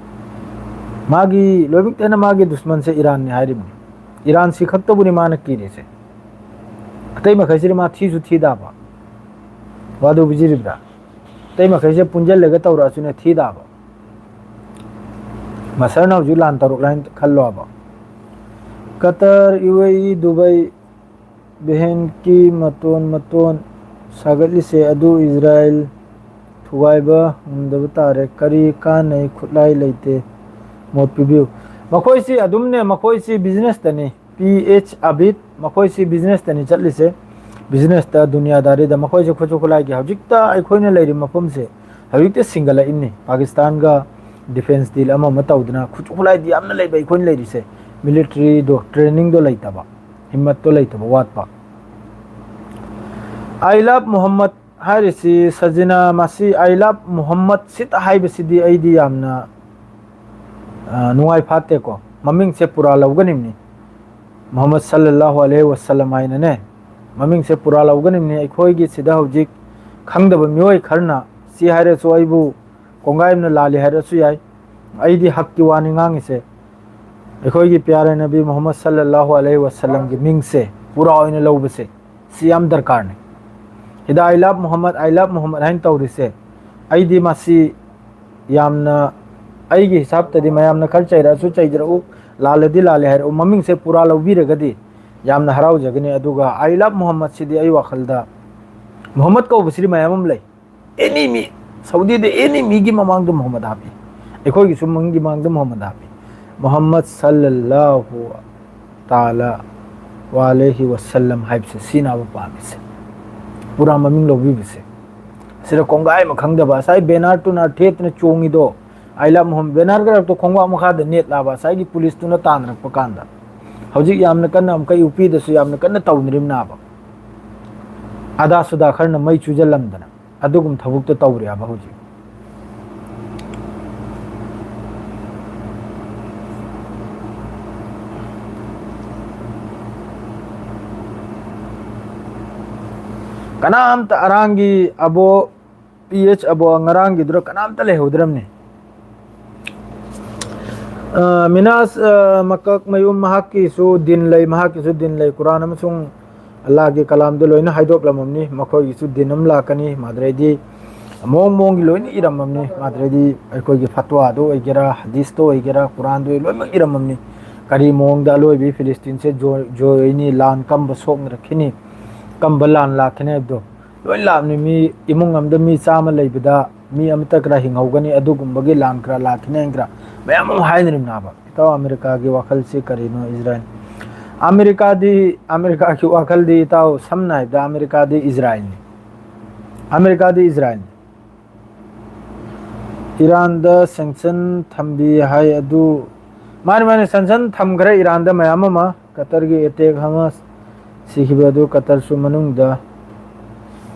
ꯃꯥꯒꯤ ꯂꯣꯏꯃꯛꯇꯅ ꯃꯥꯒꯤ ꯗꯨꯁꯃꯟꯁꯦ ꯏꯔꯥꯟꯅꯤ ꯍꯥꯏꯔꯤꯕꯅꯤ꯫ ꯏꯔꯥꯟꯁꯤ ꯈꯛꯇꯕꯨꯅꯤ ꯃꯥꯅ ꯀꯤꯔꯤꯁꯦ꯫ ꯑꯇꯩ ꯃꯈꯩꯁꯤꯗꯤ ꯃꯥ ꯊꯤꯁꯨ ꯊꯤꯗꯕ꯫ ꯋꯥꯗꯨ ꯕꯤꯖꯤꯔꯤꯕ꯭ꯔꯥ? ꯑꯇꯩ ꯃꯈꯩꯁꯦ ꯄꯨꯟꯁꯤꯜꯂꯒ ꯇꯧꯔꯛꯑꯁꯨꯅꯦ ꯊꯤꯗꯕ꯫ ꯃꯁꯔꯅ ꯍꯧꯖꯤꯛ ꯂꯥꯟ ꯇꯧꯔꯛꯂꯦ ꯍꯥꯏꯅ ꯈꯜꯂꯣꯕ꯫ ꯀꯇꯔ, ꯌꯨ ꯑꯦ ꯏ, ꯗꯨꯕꯥꯏ, ꯚꯦꯟꯀꯤ ꯃꯇꯣꯟ ꯃꯇꯣꯟ ꯁꯥꯒꯠꯂꯤꯁꯦ ꯑꯗꯨ ꯏꯖꯔꯥꯌꯦꯜ ꯊꯨꯒꯥꯏꯕ ꯉꯝꯗꯕ ꯇꯥꯔꯦ꯫ ꯀꯔꯤ ꯀꯥꯟꯅꯩ? ꯈꯨꯠꯂꯥꯏ ꯂꯩꯇꯦ꯫ ꯃꯣꯠ ꯄꯤꯕꯤꯌꯨ꯫ ꯃꯈꯣꯏꯁꯤ ꯑꯗꯨꯝꯅꯦ, ꯃꯈꯣꯏꯁꯤ ꯕꯤꯖꯤꯅꯦꯁꯇꯅꯤ꯫ ꯄꯤ ꯑꯩꯆ ꯑꯕꯤꯠ, ꯃꯈꯣꯏꯁꯤ ꯕꯤꯖꯤꯅꯦꯁꯇꯅꯤ ꯆꯠꯂꯤꯁꯦ꯫ ꯕꯤꯖꯤꯅꯦꯁꯇ, ꯗꯨꯅꯤꯌꯥꯗꯥꯔꯤꯗ ꯃꯈꯣꯏꯁꯦ ꯈꯨꯠꯁꯨ ꯈꯨꯠꯂꯥꯏꯒꯤ ꯍꯧꯖꯤꯛꯇ ꯑꯩꯈꯣꯏꯅ ꯂꯩꯔꯤꯕ ꯃꯐꯝꯁꯦ ꯍꯧꯖꯤꯛꯇ ꯁꯤꯡꯒꯠꯂꯛꯏꯕꯅꯤ꯫ ꯄꯥꯀꯤꯁꯇꯥꯟꯒ ꯗꯤꯐꯦꯟꯁ ꯗꯤꯜ ꯑꯃ ꯑꯃ ꯇꯧꯗꯅ ꯈꯨꯠꯁꯨ ꯈꯨꯠꯂꯥꯏꯗꯤ ꯌꯥꯝꯅ ꯂꯩꯕ ꯑꯩꯈꯣꯏꯅ ꯂꯩꯔꯤꯁꯦ꯫ ꯃꯤꯂꯤꯇ꯭ꯔꯤꯗꯣ, ꯇ꯭ꯔꯦꯅꯤꯡꯗꯣ ꯂꯩꯇꯕ, ꯍꯤꯝꯃꯠꯇꯣ ꯂꯩꯇꯕ, ꯋꯥꯠꯄ꯫ "I love ꯃꯨꯍꯝꯃꯗ" ꯍꯥꯏꯔꯤꯁꯤ ꯁꯖꯤꯅꯥ, ꯃꯁꯤ "I love ꯃꯨꯍꯝꯃꯗ" ꯁꯤꯠ ꯍꯥꯏꯕꯁꯤꯗꯤ ꯑꯩꯗꯤ ꯌꯥꯝꯅ, ꯑ, ꯅꯨꯡꯉꯥꯏ ꯐꯥꯠꯇꯦꯀꯣ꯫ ꯃꯃꯤꯡꯁꯦ ꯄꯨꯔꯥ ꯂꯧꯒꯅꯤꯕꯅꯤ꯫ ꯃꯨꯍꯝꯃꯗ ꯁꯜꯂꯜꯂꯥꯍꯨ ꯑꯂꯩꯍꯤ ꯋꯁꯜꯂꯝ ꯍꯥꯏꯅꯅꯦ, ꯃꯃꯤꯡꯁꯦ ꯄꯨꯔꯥ ꯂꯧꯒꯅꯤꯕꯅꯤ꯫ ꯑꯩꯈꯣꯏꯒꯤ ꯁꯤꯗ ꯍꯧꯖꯤꯛ ꯈꯪꯗꯕ ꯃꯤꯑꯣꯏ ꯈꯔꯅ ꯁꯤ ꯍꯥꯏꯔꯁꯨ ꯑꯩꯕꯨ ꯀꯣꯡꯒꯥꯏ ꯑꯃꯅ ꯂꯥꯜꯂꯤ ꯍꯥꯏꯔꯁꯨ ꯌꯥꯏ꯫ ꯑꯩꯗꯤ ꯍꯛꯀꯤ ꯋꯥꯅꯤ ꯉꯥꯡꯉꯤꯁꯦ꯫ ꯑꯩꯈꯣꯏꯒꯤ ꯄ꯭ꯌꯥꯔꯦ ꯅꯕꯤ ꯃꯨꯍꯝꯃꯗ ꯁꯜꯂꯜꯂꯥꯍꯨ ꯑꯂꯩꯍꯤ ꯋꯥꯁꯜꯂꯝꯒꯤ ꯃꯤꯡꯁꯦ ꯄꯨꯔꯥ ꯑꯣꯏꯅ ꯂꯧꯕꯁꯦ, ꯁꯤ ꯌꯥꯝ ꯗꯔꯀꯥꯔꯅꯤ꯫ ꯁꯤꯗ "I love Muhammad, I love Muhammad" ꯍꯥꯏꯅ ꯇꯧꯔꯤꯁꯦ, ꯑꯩꯗꯤ ꯃꯁꯤ ꯌꯥꯝꯅ, ꯑꯩꯒꯤ ꯍꯤꯁꯥꯞꯇꯗꯤ, ꯃꯌꯥꯝꯅ ꯈꯔ ꯆꯩꯔꯛꯑꯁꯨ ꯆꯩꯖꯔꯛꯎ, ꯂꯥꯜꯂꯗꯤ ꯂꯥꯜꯂꯦ ꯍꯥꯏꯔꯛꯎ, ꯃꯃꯤꯡꯁꯦ ꯄꯨꯔꯥ ꯂꯧꯕꯤꯔꯒꯗꯤ ꯌꯥꯝꯅ ꯍꯔꯥꯎꯖꯒꯅꯤ꯫ ꯑꯗꯨꯒ "I love Muhammad" ꯁꯤꯗꯤ ꯑꯩ ꯋꯥꯈꯜꯗ, ꯃꯨꯍꯝꯃꯗ ꯀꯧꯕꯁꯤꯗꯤ ꯃꯌꯥꯝ ꯑꯃ ꯂꯩ꯫ ꯑꯦꯅꯤ ꯃꯤ, ꯁꯥꯎꯗꯤꯗ ꯑꯦꯅꯤ ꯃꯤꯒꯤ ꯃꯃꯥꯡꯗ ꯃꯨꯍꯝꯃꯗ ꯍꯥꯞꯄꯤ, ꯑꯩꯈꯣꯏꯒꯤꯁꯨ ꯃꯤꯒꯤ ꯃꯃꯥꯡꯗ ꯃꯨꯍꯝꯃꯗ ꯍꯥꯞꯄꯤ꯫ ꯃꯨꯍꯝꯃꯗ ꯁꯜꯂꯜꯂꯥꯍꯨ ꯇꯥꯂꯥ ꯋꯥꯂꯩꯍꯤ ꯋꯁꯜꯂꯝ ꯍꯥꯏꯕꯁꯦ ꯁꯤꯅꯦꯕ ꯄꯥꯝꯃꯤꯁꯦ, ꯄꯨꯔꯥ ꯃꯃꯤꯡ ꯂꯧꯕꯤꯕꯁꯦ꯫ ꯁꯤꯗ ꯀꯣꯡꯒꯥꯏ ꯑꯃ ꯈꯪꯗꯕ, ꯉꯁꯥꯏ ꯕꯦꯅꯥꯔ ꯇꯨꯅꯥꯔ ꯊꯦꯠꯇꯅ ꯆꯣꯡꯉꯤꯗꯣ, "I love Muhammad" ꯕꯦꯅꯥꯔ ꯈꯔꯛꯇꯣ ꯈꯣꯡꯕꯥꯛ ꯃꯈꯥꯗ ꯅꯦꯠꯂꯕ ꯉꯁꯥꯏꯒꯤ ꯄꯨꯂꯤꯁꯇꯨꯅ ꯇꯥꯟꯅꯔꯛꯄ ꯀꯥꯟꯗ꯫ ꯍꯧꯖꯤꯛ ꯌꯥꯝꯅ ꯀꯟꯅ ꯑꯃꯨꯛꯀ ꯌꯨ ꯄꯤꯗꯁꯨ ꯌꯥꯝꯅ ꯀꯟꯅ ꯇꯧꯅꯔꯤꯕꯅꯦꯕ꯫ ꯑꯗꯥ ꯁꯨꯗꯥ ꯈꯔꯅ ꯃꯩ ꯆꯨꯖꯜꯂꯝꯗꯅ ꯑꯗꯨꯒꯨꯝꯕ ꯊꯕꯛꯇꯣ ꯇꯧꯔꯦꯕ ꯍꯧꯖꯤꯛ꯫ ꯀꯅꯥꯝꯇ ꯑꯔꯥꯡꯒꯤ ꯑꯕꯣ, ꯄꯤ ꯑꯦꯆ ꯑꯕꯣ, ꯉꯔꯥꯡꯒꯤꯗꯨꯗ ꯀꯅꯥꯝꯇ ꯂꯩꯍꯧꯗ꯭ꯔꯕꯅꯤ꯫ ꯑ, ꯃꯤꯅꯥꯁ, ꯑ, ꯃꯀꯛ ꯃꯌꯨꯝ, ꯃꯍꯥꯛꯀꯤꯁꯨ ꯗꯤꯟ ꯂꯩ, ꯃꯍꯥꯛꯀꯤꯁꯨ ꯗꯤꯟ ꯂꯩ꯫ ꯀꯨꯔꯥꯟ ꯑꯃꯁꯨꯡ ꯑꯜꯂꯥꯍꯒꯤ ꯀꯂꯥꯝꯗꯣ ꯂꯣꯏꯅ ꯍꯥꯏꯗꯣꯛꯂꯝꯃꯝꯅꯤ꯫ ꯃꯈꯣꯏꯒꯤꯁꯨ ꯗꯤꯟ ꯑꯃ ꯂꯥꯛꯀꯅꯤ꯫ ꯃꯥꯗ꯭ꯔꯦꯗꯤ ꯃꯑꯣꯡ ꯃꯑꯣꯡꯒꯤ ꯂꯣꯏꯅ ꯏꯔꯝꯃꯝꯅꯤ꯫ ꯃꯥꯗ꯭ꯔꯦꯗꯤ ꯑꯩꯈꯣꯏꯒꯤ ꯐꯠꯋꯥꯗ ꯑꯣꯏꯒꯦꯔꯥ, ꯍꯗꯤꯁꯇ ꯑꯣꯏꯒꯦꯔꯥ, ꯀꯨꯔꯥꯟꯗ ꯑꯣꯏ-, ꯂꯣꯏꯅꯃꯛ ꯏꯔꯝꯃꯝꯅꯤ꯫ ꯀꯔꯤ ꯃꯑꯣꯡꯗ ꯑꯂꯣꯏꯕꯤ ꯐꯤꯂꯤꯁꯇꯤꯟꯁꯦ ꯖꯣꯏ-, ꯖꯣꯏ ꯑꯣꯏꯅꯤ, ꯂꯥꯟ ꯀꯝꯕ ꯁꯣꯛꯅꯔꯛꯈꯤꯅꯤ, ꯀꯝꯕ ꯂꯥꯟ ꯂꯥꯛꯈꯤꯅꯤ ꯍꯥꯏꯕꯗꯣ ꯂꯣꯏ ꯂꯥꯛꯑꯕꯅꯤ꯫ ꯃꯤ ꯏꯃꯨꯡ ꯑꯃꯗ ꯃꯤ ꯆꯥꯝꯃ ꯂꯩꯕꯗ ꯃꯤ ꯑꯃꯠꯇ ꯈꯔ ꯍꯤꯡꯍꯧꯒꯅꯤ, ꯑꯗꯨꯒꯨꯝꯕꯒꯤ ꯂꯥꯟ ꯈꯔ ꯂꯥꯛꯈꯤꯅꯤ ꯍꯥꯏꯅ ꯈꯔ ꯃꯌꯥꯝ ꯑꯃ ꯍꯥꯏꯅꯔꯤꯕꯅꯦꯕ꯫ ꯏꯇꯥꯎ, ꯑꯃꯦꯔꯤꯀꯥꯒꯤ ꯋꯥꯈꯜꯁꯤ ꯀꯔꯤꯅꯣ? ꯏꯖꯔꯥꯏꯜ, ꯑꯃꯦꯔꯤꯀꯥꯗꯤ, ꯑꯃꯦꯔꯤꯀꯥꯒꯤ ꯋꯥꯈꯜꯗꯤ, ꯏꯇꯥꯎ, ꯁꯝꯅ ꯍꯥꯏꯔꯕꯗ ꯑꯃꯦꯔꯤꯀꯥꯗꯤ ꯏꯖꯔꯥꯏꯜꯅꯤ꯫ ꯑꯃꯦꯔꯤꯀꯥꯗꯤ ꯏꯖꯔꯥꯏꯜꯅꯤ꯫ ꯏꯔꯥꯟꯗ ꯁꯦꯡꯁꯟ ꯊꯝꯕꯤ ꯍꯥꯏ ꯑꯗꯨ, ꯃꯥꯅꯤ, ꯃꯥꯅꯤ, ꯁꯦꯡꯁꯟ ꯊꯝꯈ꯭ꯔꯦ ꯏꯔꯥꯟꯗ ꯃꯌꯥꯝ ꯑꯃ꯫ ꯀꯇꯔꯒꯤ ꯑꯦꯇꯦꯛ, ꯍꯃꯥꯁ ꯁꯤꯈꯤꯕ ꯑꯗꯨ ꯀꯇꯔꯁꯨ ꯃꯅꯨꯡꯗ,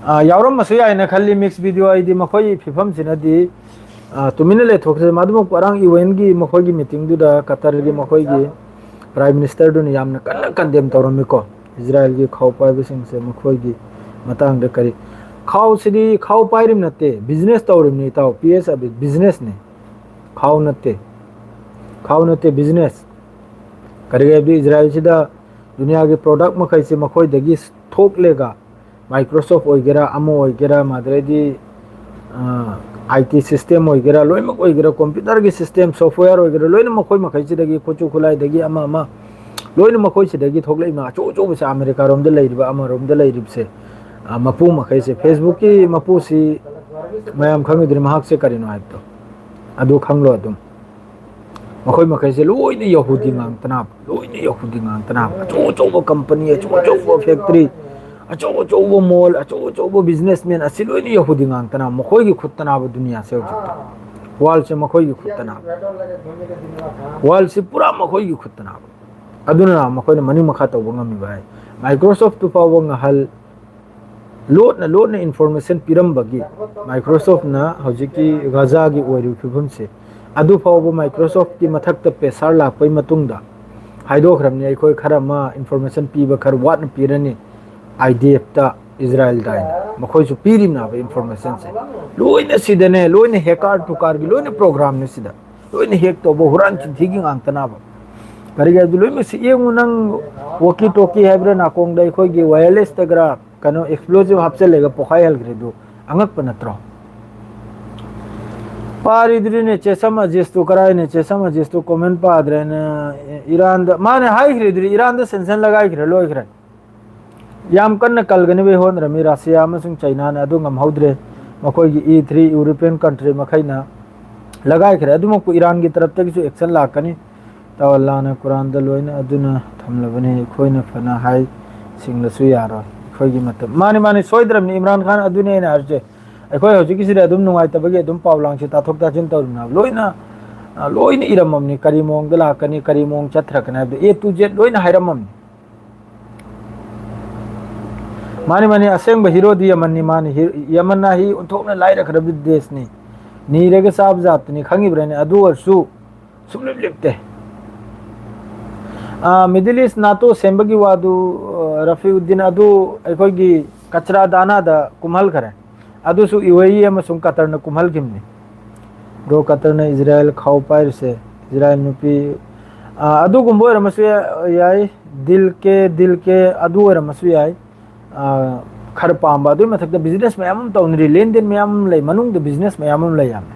ꯑꯥ, ꯌꯥꯎꯔꯝꯕꯁꯨ ꯌꯥꯏꯅ ꯈꯜꯂꯤ꯫ ꯃꯤꯛꯁ ꯚꯤꯗꯤꯑꯣ, ꯑꯩꯗꯤ ꯃꯈꯣꯏꯒꯤ ꯐꯤꯕꯝꯁꯤꯅꯗꯤ, ꯑꯥ, ꯇꯨꯃꯤꯟꯅ ꯂꯩꯊꯣꯛꯈ꯭ꯔꯦ꯫ ꯃꯗꯨꯃꯛꯄꯨ ꯑꯔꯥꯡ ꯌꯨ ꯑꯦꯟꯒꯤ ꯃꯈꯣꯏꯒꯤ ꯃꯤꯇꯤꯡꯗꯨꯗ ꯀꯇꯔꯒꯤ ꯃꯈꯣꯏꯒꯤ ꯄ꯭ꯔꯥꯏꯝ ꯃꯤꯅꯤꯁꯇꯔꯗꯨꯅ ꯌꯥꯝꯅ ꯀꯟꯅ ꯀꯟꯗꯦꯝ ꯇꯧꯔꯝꯃꯤꯀꯣ, ꯏꯖꯔꯥꯏꯜꯒꯤ ꯈꯥꯎ ꯄꯥꯏꯕꯁꯤꯡꯁꯦ ꯃꯈꯣꯏꯒꯤ ꯃꯇꯥꯡꯗ꯫ ꯀꯔꯤ, ꯈꯥꯎꯁꯤꯗꯤ ꯈꯥꯎ ꯄꯥꯏꯔꯤꯕ ꯅꯠꯇꯦ, ꯕꯤꯖꯤꯅꯦꯁ ꯇꯧꯔꯤꯕꯅꯤ ꯏꯇꯥꯎ꯫ ꯄꯤ ꯑꯦꯁ ꯑꯕꯤ ꯕꯤꯖꯤꯅꯦꯁꯅꯤ, ꯈꯥꯎ ꯅꯠꯇꯦ, ꯈꯥꯎ ꯅꯠꯇꯦ, ꯕꯤꯖꯤꯅꯦꯁ꯫ ꯀꯔꯤꯒꯤ ꯍꯥꯏꯕꯗꯤ ꯏꯖꯔꯥꯏꯜꯁꯤꯗ ꯗꯨꯅꯤꯌꯥꯒꯤ product ꯃꯈꯩꯁꯤ ꯃꯈꯣꯏꯗꯒꯤ ꯊꯣꯛꯂꯦꯒ, Microsoft ꯑꯣꯏꯒꯦꯔꯥ, ꯑꯃ ꯑꯣꯏꯒꯦꯔꯥ, ꯃꯗꯨꯗꯩꯗꯤ ꯑꯥꯏ ꯇꯤ system ꯑꯣꯏꯒꯦꯔꯥ, ꯂꯣꯏꯅꯃꯛ ꯑꯣꯏꯒꯦꯔꯥ, computerꯒꯤ system, software ꯑꯣꯏꯒꯦꯔꯥ, ꯂꯣꯏꯅ ꯃꯈꯣꯏ ꯃꯈꯩꯁꯤꯗꯒꯤ, ꯈꯨꯠꯁꯨ ꯈꯨꯠꯂꯥꯏꯗꯒꯤ ꯑꯃ ꯑꯃ, ꯂꯣꯏꯅ ꯃꯈꯣꯏꯁꯤꯗꯒꯤ ꯊꯣꯛꯂꯛꯏꯕ ꯑꯆꯧ ꯑꯆꯧꯕꯁꯦ, ꯑꯃꯦꯔꯤꯀꯥꯔꯣꯝꯗ ꯂꯩꯔꯤꯕ, ꯑꯃꯔꯣꯝꯗ ꯂꯩꯔꯤꯕꯁꯦ, ꯑ, ꯃꯄꯨ ꯃꯈꯩꯁꯦ꯫ Facebookꯀꯤ ꯃꯄꯨꯁꯤ ꯃꯌꯥꯝ ꯈꯪꯉꯤꯗꯨꯅꯤ, ꯃꯍꯥꯛꯁꯦ ꯀꯔꯤꯅꯣ ꯍꯥꯏꯕꯗꯣ, ꯑꯗꯨ ꯈꯪꯂꯣ ꯑꯗꯨꯝ꯫ ꯃꯈꯣꯏ ꯃꯈꯩꯁꯦ ꯂꯣꯏꯅ ꯌꯍꯨꯗꯤ ꯉꯥꯛꯇꯅꯕ, ꯂꯣꯏꯅ ꯌꯍꯨꯗꯤ ꯉꯥꯛꯇꯅꯕ꯫ ꯑꯆꯧ ꯑꯆꯧꯕ company, ꯑꯆꯧ ꯑꯆꯧꯕ factory, ꯑꯆꯧ ꯑꯆꯧꯕ mall, ꯑꯆꯧ ꯑꯆꯧꯕ businessman ꯑꯁꯤ ꯂꯣꯏꯅ ꯌꯍꯨꯗꯤ ꯉꯥꯛꯇꯅꯕ꯫ ꯃꯈꯣꯏꯒꯤ ꯈꯨꯠꯇꯅꯕ ꯗꯨꯅꯤꯌꯥꯁꯦ ꯍꯧꯖꯤꯛꯇꯤ꯫ Worldꯁꯦ ꯃꯈꯣꯏꯒꯤ ꯈꯨꯠꯇꯅꯕ꯫ Worldꯁꯤ ꯄꯨꯔꯥ ꯃꯈꯣꯏꯒꯤ ꯈꯨꯠꯇꯅꯕ꯫ ꯑꯗꯨꯅ ꯃꯈꯣꯏꯅ ꯃꯅꯤꯡ ꯃꯈꯥ ꯇꯧꯕ ꯉꯝꯃꯤꯕ ꯍꯥꯏ꯫ Microsoftꯇꯨ ꯐꯥꯎꯕ ꯉꯍꯜ ꯂꯣꯠꯅ ꯂꯣꯠꯅ information ꯄꯤꯔꯝꯕꯒꯤ Microsoftꯅ ꯍꯧꯖꯤꯛꯀꯤ ꯒꯥꯖꯥꯒꯤ ꯑꯣꯏꯔꯤꯕ ꯐꯤꯕꯝꯁꯦ, ꯑꯗꯨ ꯐꯥꯎꯕ Microsoftꯀꯤ ꯃꯊꯛꯇ pressure ꯂꯥꯛꯄꯒꯤ ꯃꯇꯨꯡꯗ ꯍꯥꯏꯗꯣꯛꯈ꯭ꯔꯕꯅꯤ, "ꯑꯩꯈꯣꯏ ꯈꯔ ꯑꯃ information ꯄꯤꯕ ꯈꯔ ꯋꯥꯠꯅ ꯄꯤꯔꯅꯤ IDFꯇ, ꯏꯖꯔꯥꯏꯜꯗ" ꯍꯥꯏꯅ꯫ ꯃꯈꯣꯏꯁꯨ ꯄꯤꯔꯤꯕꯅꯦꯕ informationꯁꯦ꯫ ꯂꯣꯏꯅ ꯁꯤꯗꯅꯦ, ꯂꯣꯏꯅ hacker ꯇꯨꯀꯥꯔꯒꯤ ꯂꯣꯏꯅ programꯅꯤ ꯁꯤꯗ꯫ ꯂꯣꯏꯅ hack ꯇꯧꯕ, ꯍꯨꯔꯥꯟ ꯆꯤꯟꯊꯤꯒꯤ ꯉꯥꯛꯇꯅꯕ꯫ ꯀꯔꯤꯒꯤ ꯍꯥꯏꯕꯗꯤ ꯂꯣꯏꯅꯃꯛꯁꯤ ꯌꯦꯡꯉꯨ, ꯅꯪ walkie talkie ꯍꯥꯏꯕ꯭ꯔꯥ, ꯅꯥꯀꯣꯡꯗ ꯑꯩꯈꯣꯏꯒꯤ wirelessꯇꯒ ꯀꯩꯅꯣ explosive ꯍꯥꯞꯆꯜꯂꯒ ꯄꯣꯈꯥꯏꯍꯜꯈ꯭ꯔꯤꯗꯨ ꯑꯉꯛꯄ ꯅꯠꯇ꯭ꯔꯣ? ꯄꯥꯔꯤꯗ꯭ꯔꯤꯅꯦ ꯆꯦꯁꯝ ꯑꯖꯤꯁꯇꯨ, ꯀꯔꯥꯏꯅꯦ ꯆꯦꯁꯝ ꯑꯖꯤꯁꯇꯨ comment ꯄꯥꯗ꯭ꯔꯦꯅꯦ꯫ ꯏꯔꯥꯟꯗ ꯃꯥꯅ ꯍꯥꯏꯈ꯭ꯔꯤꯗ꯭ꯔꯤ, ꯏꯔꯥꯟꯗ sanction ꯂꯒꯥꯏꯈ꯭ꯔꯦ, ꯂꯣꯏꯈ꯭ꯔꯦ꯫ ꯌꯥꯝ ꯀꯟꯅ ꯀꯜꯒꯅꯤꯕꯩ ꯍꯣꯠꯅꯔꯝꯃꯤ ꯔꯁꯤꯌꯥ ꯑꯃꯁꯨꯡ ꯆꯩꯅꯥꯅ, ꯑꯗꯨ ꯉꯝꯍꯧꯗ꯭ꯔꯦ꯫ ꯃꯈꯣꯏꯒꯤ E three European country ꯃꯈꯩꯅ ꯂꯒꯥꯏꯈ꯭ꯔꯦ꯫ ꯑꯗꯨꯃꯛꯄꯨ ꯏꯔꯥꯟꯒꯤ ꯇꯔꯞꯇꯒꯤꯁꯨ action ꯂꯥꯛꯀꯅꯤ꯫ ꯇꯥꯋꯜꯂꯥꯅ ꯀꯨꯔꯥꯟꯗ ꯂꯣꯏꯅ ꯑꯗꯨꯅ ꯊꯝꯂꯕꯅꯤ꯫ ꯑꯩꯈꯣꯏꯅ ꯐꯅ ꯍꯥꯏ ꯁꯤꯡꯂꯁꯨ ꯌꯥꯔꯣꯏ꯫ ꯑꯩꯈꯣꯏꯒꯤ ꯃꯇꯝ ꯃꯥꯅꯤ, ꯃꯥꯅꯤ, ꯁꯣꯏꯗ꯭ꯔꯕꯅꯤ ꯏꯝꯔꯥꯟ ꯈꯥꯟ꯫ ꯑꯗꯨꯅꯤ ꯑꯩꯅ ꯍꯥꯏꯔꯤꯁꯦ꯫ ꯑꯩꯈꯣꯏ ꯍꯧꯖꯤꯛꯀꯤꯁꯤꯗ ꯑꯗꯨꯝ ꯅꯨꯡꯉꯥꯏꯇꯕꯒꯤ ꯑꯗꯨꯝ ꯄꯥꯎ ꯂꯥꯡꯁꯤ ꯇꯥꯊꯣꯛ ꯇꯥꯁꯤꯟ ꯇꯧꯔꯤꯅꯦꯕ꯫ ꯂꯣꯏꯅ, ꯑ, ꯂꯣꯏꯅ ꯏꯔꯝꯃꯕꯅꯤ꯫ ꯀꯔꯤ ꯃꯑꯣꯡꯗ ꯂꯥꯛꯀꯅꯤ, ꯀꯔꯤ ꯃꯑꯣꯡ ꯆꯠꯊꯔꯛꯀꯅꯤ ꯍꯥꯏꯕꯗꯣ A to Z ꯂꯣꯏꯅ ꯍꯥꯏꯔꯝꯃꯕꯅꯤ꯫ ꯃꯥꯅꯤ, ꯃꯥꯅꯤ, ꯑꯁꯦꯡꯕ heroꯗꯤ ꯌꯃꯟꯅꯤ꯫ ꯃꯥꯅꯤ, ꯍꯤ-, ꯌꯃꯟ ꯍꯥꯏ ꯑꯣꯟꯊꯣꯛꯅ ꯂꯥꯏꯔꯈ꯭ꯔꯕ ꯗꯦꯁꯅꯤ꯫ ꯅꯤꯔꯒ ꯆꯥꯕ ꯖꯥꯠꯇꯨꯅꯤ, ꯈꯪꯉꯤꯕ꯭ꯔꯥꯅꯦ? ꯑꯗꯨ ꯑꯣꯏꯔꯁꯨ ꯁꯨꯡꯂꯦꯞ ꯂꯦꯞꯇꯦ꯫ ꯑꯥ, Middle East NATO ꯁꯦꯝꯕꯒꯤ ꯋꯥꯗꯨ, ꯑ, ꯔꯐꯤꯎꯗꯤꯟ, ꯑꯗꯨ ꯑꯩꯈꯣꯏꯒꯤ ꯀꯆꯔꯥ ꯗꯥꯅꯥꯗ ꯀꯨꯝꯍꯜꯈꯔꯦ꯫ ꯑꯗꯨꯁꯨ UAE ꯑꯃꯁꯨꯡ ꯀꯇꯔꯅ ꯀꯨꯝꯍꯜꯈꯤꯕꯅꯤ꯫ ꯕ꯭ꯔꯣ, ꯀꯇꯔꯅ ꯏꯖꯔꯥꯌꯦꯜ ꯈꯥꯎ ꯄꯥꯏꯔꯤꯁꯦ, ꯏꯖꯔꯥꯌꯦꯜ ꯅꯨꯄꯤ ꯑ, ꯑꯗꯨꯒꯨꯝꯕ ꯑꯣꯏꯔꯝꯃꯁꯨ ꯌꯥ-, ꯌꯥꯏ꯫ ꯗꯤꯜ ꯀꯦ, ꯗꯤꯜ ꯀꯦ ꯑꯗꯨ ꯑꯣꯏꯔꯝꯃꯁꯨ ꯌꯥꯏ꯫ ꯑ, ꯈꯔ ꯄꯥꯝꯕ꯫ ꯑꯗꯨꯒꯤ ꯃꯊꯛꯇ business ꯃꯌꯥꯝ ꯑꯃ ꯇꯧꯅꯔꯤ, ꯂꯦꯟꯗꯦꯟ ꯃꯌꯥꯝ ꯑꯃ ꯂꯩ, ꯃꯅꯨꯡꯗ business ꯃꯌꯥꯝ ꯑꯃ ꯂꯩ ꯌꯥꯝꯅ꯫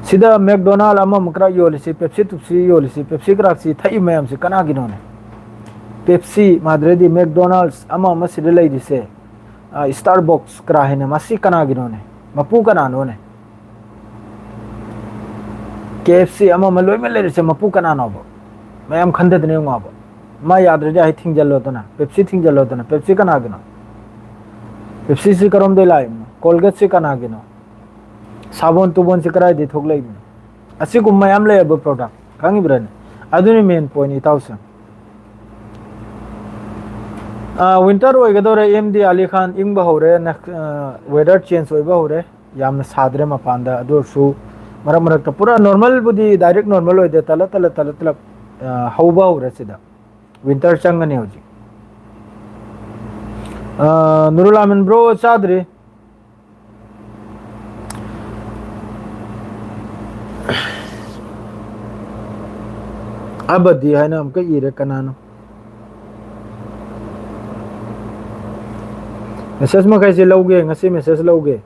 ꯁꯤꯗ McDonald ꯑꯃꯃꯨꯛ ꯀ꯭ꯔꯥꯛ ꯌꯣꯜꯂꯤꯁꯤ, Pepsi ꯇꯨꯞꯁꯤ ꯌꯣꯜꯂꯤꯁꯤ, Pepsi ꯀ꯭ꯔꯥꯛꯁꯤ ꯊꯛꯏ ꯃꯌꯥꯝꯁꯤ ꯀꯅꯥꯒꯤꯅꯣꯅꯦ? Pepsi, ꯃꯥꯗ꯭ꯔꯦꯗꯤ McDonald's ꯑꯃ ꯑꯃ ꯁꯤꯗ ꯂꯩꯔꯤꯁꯦ, ꯑ, Starbucks ꯀ꯭ꯔꯥ ꯍꯥꯏꯅ, ꯃꯁꯤ ꯀꯅꯥꯒꯤꯅꯣꯅꯦ? ꯃꯄꯨ ꯀꯅꯥꯅꯣꯅꯦ? KFC ꯑꯃ ꯑꯃ ꯂꯣꯏꯅꯃꯛ ꯂꯩꯔꯤꯁꯦ ꯃꯄꯨ ꯀꯅꯥꯅꯣꯕ? ꯃꯌꯥꯝ ꯈꯟꯊꯗꯅ ꯌꯦꯡꯉꯣꯕ꯫ ꯃꯥ ꯌꯥꯗ꯭ꯔꯗꯤ ꯑꯩ ꯊꯤꯡꯖꯜꯂꯣꯗꯅ, Pepsi ꯊꯤꯡꯖꯜꯂꯣꯗꯅ꯫ Pepsi ꯀꯅꯥꯒꯤꯅꯣ? Pepsi ꯁꯤ ꯀꯔꯣꯝꯗꯩ ꯂꯥꯛꯏꯕꯅꯣ? Colgate ꯁꯤ ꯀꯅꯥꯒꯤꯅꯣ? ꯁꯥꯕꯣꯟ ꯇꯨꯕꯣꯟꯁꯤ ꯀꯗꯥꯏꯗꯩ ꯊꯣꯛꯂꯛꯏꯕꯅꯣ? ꯑꯁꯤꯒꯨꯝꯕ ꯃꯌꯥꯝ ꯂꯩꯌꯦꯕ product, ꯈꯪꯉꯤꯕ꯭ꯔꯥꯅꯦ? ꯑꯗꯨꯅꯤ main point, ꯏꯇꯥꯎꯁꯤꯡ꯫ ꯑ, winter ꯑꯣꯏꯒꯗꯧꯔꯦ, M D Ali Khan, ꯏꯪꯕ ꯍꯧꯔꯦ, ꯅ-, ꯑ, weather change ꯑꯣꯏꯕ ꯍꯧꯔꯦ꯫ ꯌꯥꯝꯅ ꯁꯥꯗ꯭ꯔꯦ ꯃꯄꯥꯟꯗ, ꯑꯗꯨ ꯑꯣꯏꯔꯁꯨ ꯃꯔꯛ ꯃꯔꯛꯇ ꯄꯨꯔꯥ normalꯕꯨꯗꯤ direct normal ꯑꯣꯏꯗꯦ, ꯇꯂꯞ ꯇꯂꯞ ꯇꯂꯞ ꯇꯂꯞ, ꯑ, ꯍꯧꯕ ꯍꯧꯔꯦ ꯁꯤꯗ꯫ Winter ꯆꯪꯒꯅꯤ ꯍꯧꯖꯤꯛ꯫ ꯑ, ꯅꯨꯔꯨꯜ ꯑꯃꯤꯟ bro ꯆꯥꯗ꯭ꯔꯤ꯫ ꯑꯕꯗꯤ ꯍꯥꯏꯅ ꯑꯃꯨꯛꯀ ꯏꯔꯦ, ꯀꯅꯥꯅꯣ? Message ꯃꯈꯩꯁꯦ ꯂꯧꯒꯦ, ꯉꯁꯤ message ꯂꯧꯒꯦ꯫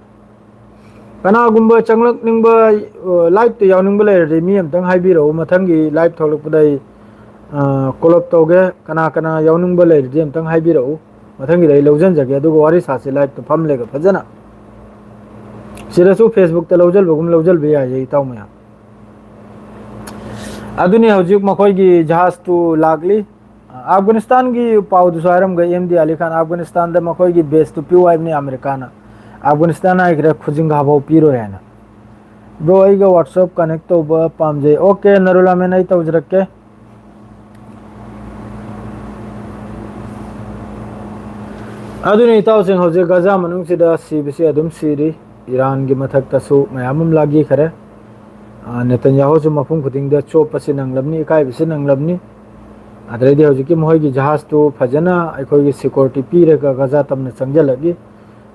ꯀꯅꯥꯒꯨꯝꯕ ꯆꯪꯂꯛꯅꯤꯡꯕ, ꯑ, liveꯇ ꯌꯥꯎꯅꯤꯡꯕ ꯂꯩꯔꯗꯤ ꯃꯤ ꯑꯝꯇꯪ ꯍꯥꯏꯕꯤꯔꯛꯎ꯫ ꯃꯊꯪꯒꯤ live ꯊꯣꯛꯂꯛꯄꯗ ꯑꯩ, ꯑ, call up ꯇꯧꯒꯦ꯫ ꯀꯅꯥ ꯀꯅꯥ ꯌꯥꯎꯅꯤꯡꯕ ꯂꯩꯔꯗꯤ ꯑꯝꯇꯪ ꯍꯥꯏꯕꯤꯔꯛꯎ꯫ ꯃꯊꯪꯒꯤꯗ ꯑꯩ ꯂꯧꯖꯟꯖꯒꯦ꯫ ꯑꯗꯨꯒ ꯋꯥꯔꯤ ꯁꯥꯁꯤ liveꯇ ꯐꯝꯂꯒ ꯐꯖꯅ꯫ ꯁꯤꯗꯁꯨ Facebookꯇ ꯂꯧꯖꯜꯕꯒꯨꯝ ꯂꯧꯖꯜꯕ ꯌꯥꯏꯌꯦ, ꯏꯇꯥꯎ ꯃꯌꯥꯝ꯫ ꯑꯗꯨꯅꯤ ꯍꯧꯖꯤꯛ ꯃꯈꯣꯏꯒꯤ ꯖꯍꯥꯖꯇꯨ ꯂꯥꯛꯂꯤ꯫ ꯑꯐꯒꯥꯅꯤꯁꯇꯥꯟꯒꯤ ꯄꯥꯎꯗꯨꯁꯨ ꯍꯥꯏꯔꯝꯒꯦ, M D Ali Khan, ꯑꯐꯒꯥꯅꯤꯁꯇꯥꯟꯗ ꯃꯈꯣꯏꯒꯤ baseꯇꯨ ꯄꯤꯌꯨ ꯍꯥꯏꯕꯅꯤ ꯑꯃꯦꯔꯤꯀꯥꯅ꯫ ꯑꯐꯒꯥꯅꯤꯁꯇꯥꯟ ꯍꯥꯏꯈ꯭ꯔꯦ, ꯈꯨꯖꯤꯡ ꯈꯥꯐꯥꯎ ꯄꯤꯔꯣꯏ ꯍꯥꯏꯅ꯫ Bro, ꯑꯩꯒ WhatsApp connect ꯇꯧꯕ ꯄꯥꯝꯖꯩ꯫ Okay, ꯅꯔꯨꯂꯥꯃꯦꯟ, ꯑꯩ ꯇꯧꯖꯔꯛꯀꯦ꯫ ꯑꯗꯨꯅꯤ ꯏꯇꯥꯎꯁꯤꯡ, ꯍꯧꯖꯤꯛ ꯒꯖꯥ ꯃꯅꯨꯡꯁꯤꯗ ꯁꯤꯕꯁꯤ ꯑꯗꯨꯝ ꯁꯤꯔꯤ꯫ ꯏꯔꯥꯟꯒꯤ ꯃꯊꯛꯇꯁꯨ ꯃꯌꯥꯝ ꯑꯃ ꯂꯥꯛꯈꯤꯈꯔꯦ꯫ ꯑ, ꯅꯦꯇꯟꯌꯥꯍꯨꯁꯨ ꯃꯐꯝ ꯈꯨꯗꯤꯡꯗ ꯆꯣꯞꯄꯁꯤ ꯅꯪꯂꯕꯅꯤ, ꯏꯀꯥꯏꯕꯁꯤ ꯅꯪꯂꯕꯅꯤ꯫ ꯑꯗꯩꯗꯤ ꯍꯧꯖꯤꯛꯀꯤ ꯃꯈꯣꯏꯒꯤ ꯖꯍꯥꯖꯇꯨ ꯐꯖꯅ ꯑꯩꯈꯣꯏꯒꯤ security ꯄꯤꯔꯒ ꯒꯖꯥ ꯇꯝꯅ ꯆꯪꯁꯤꯜꯂꯛꯏ꯫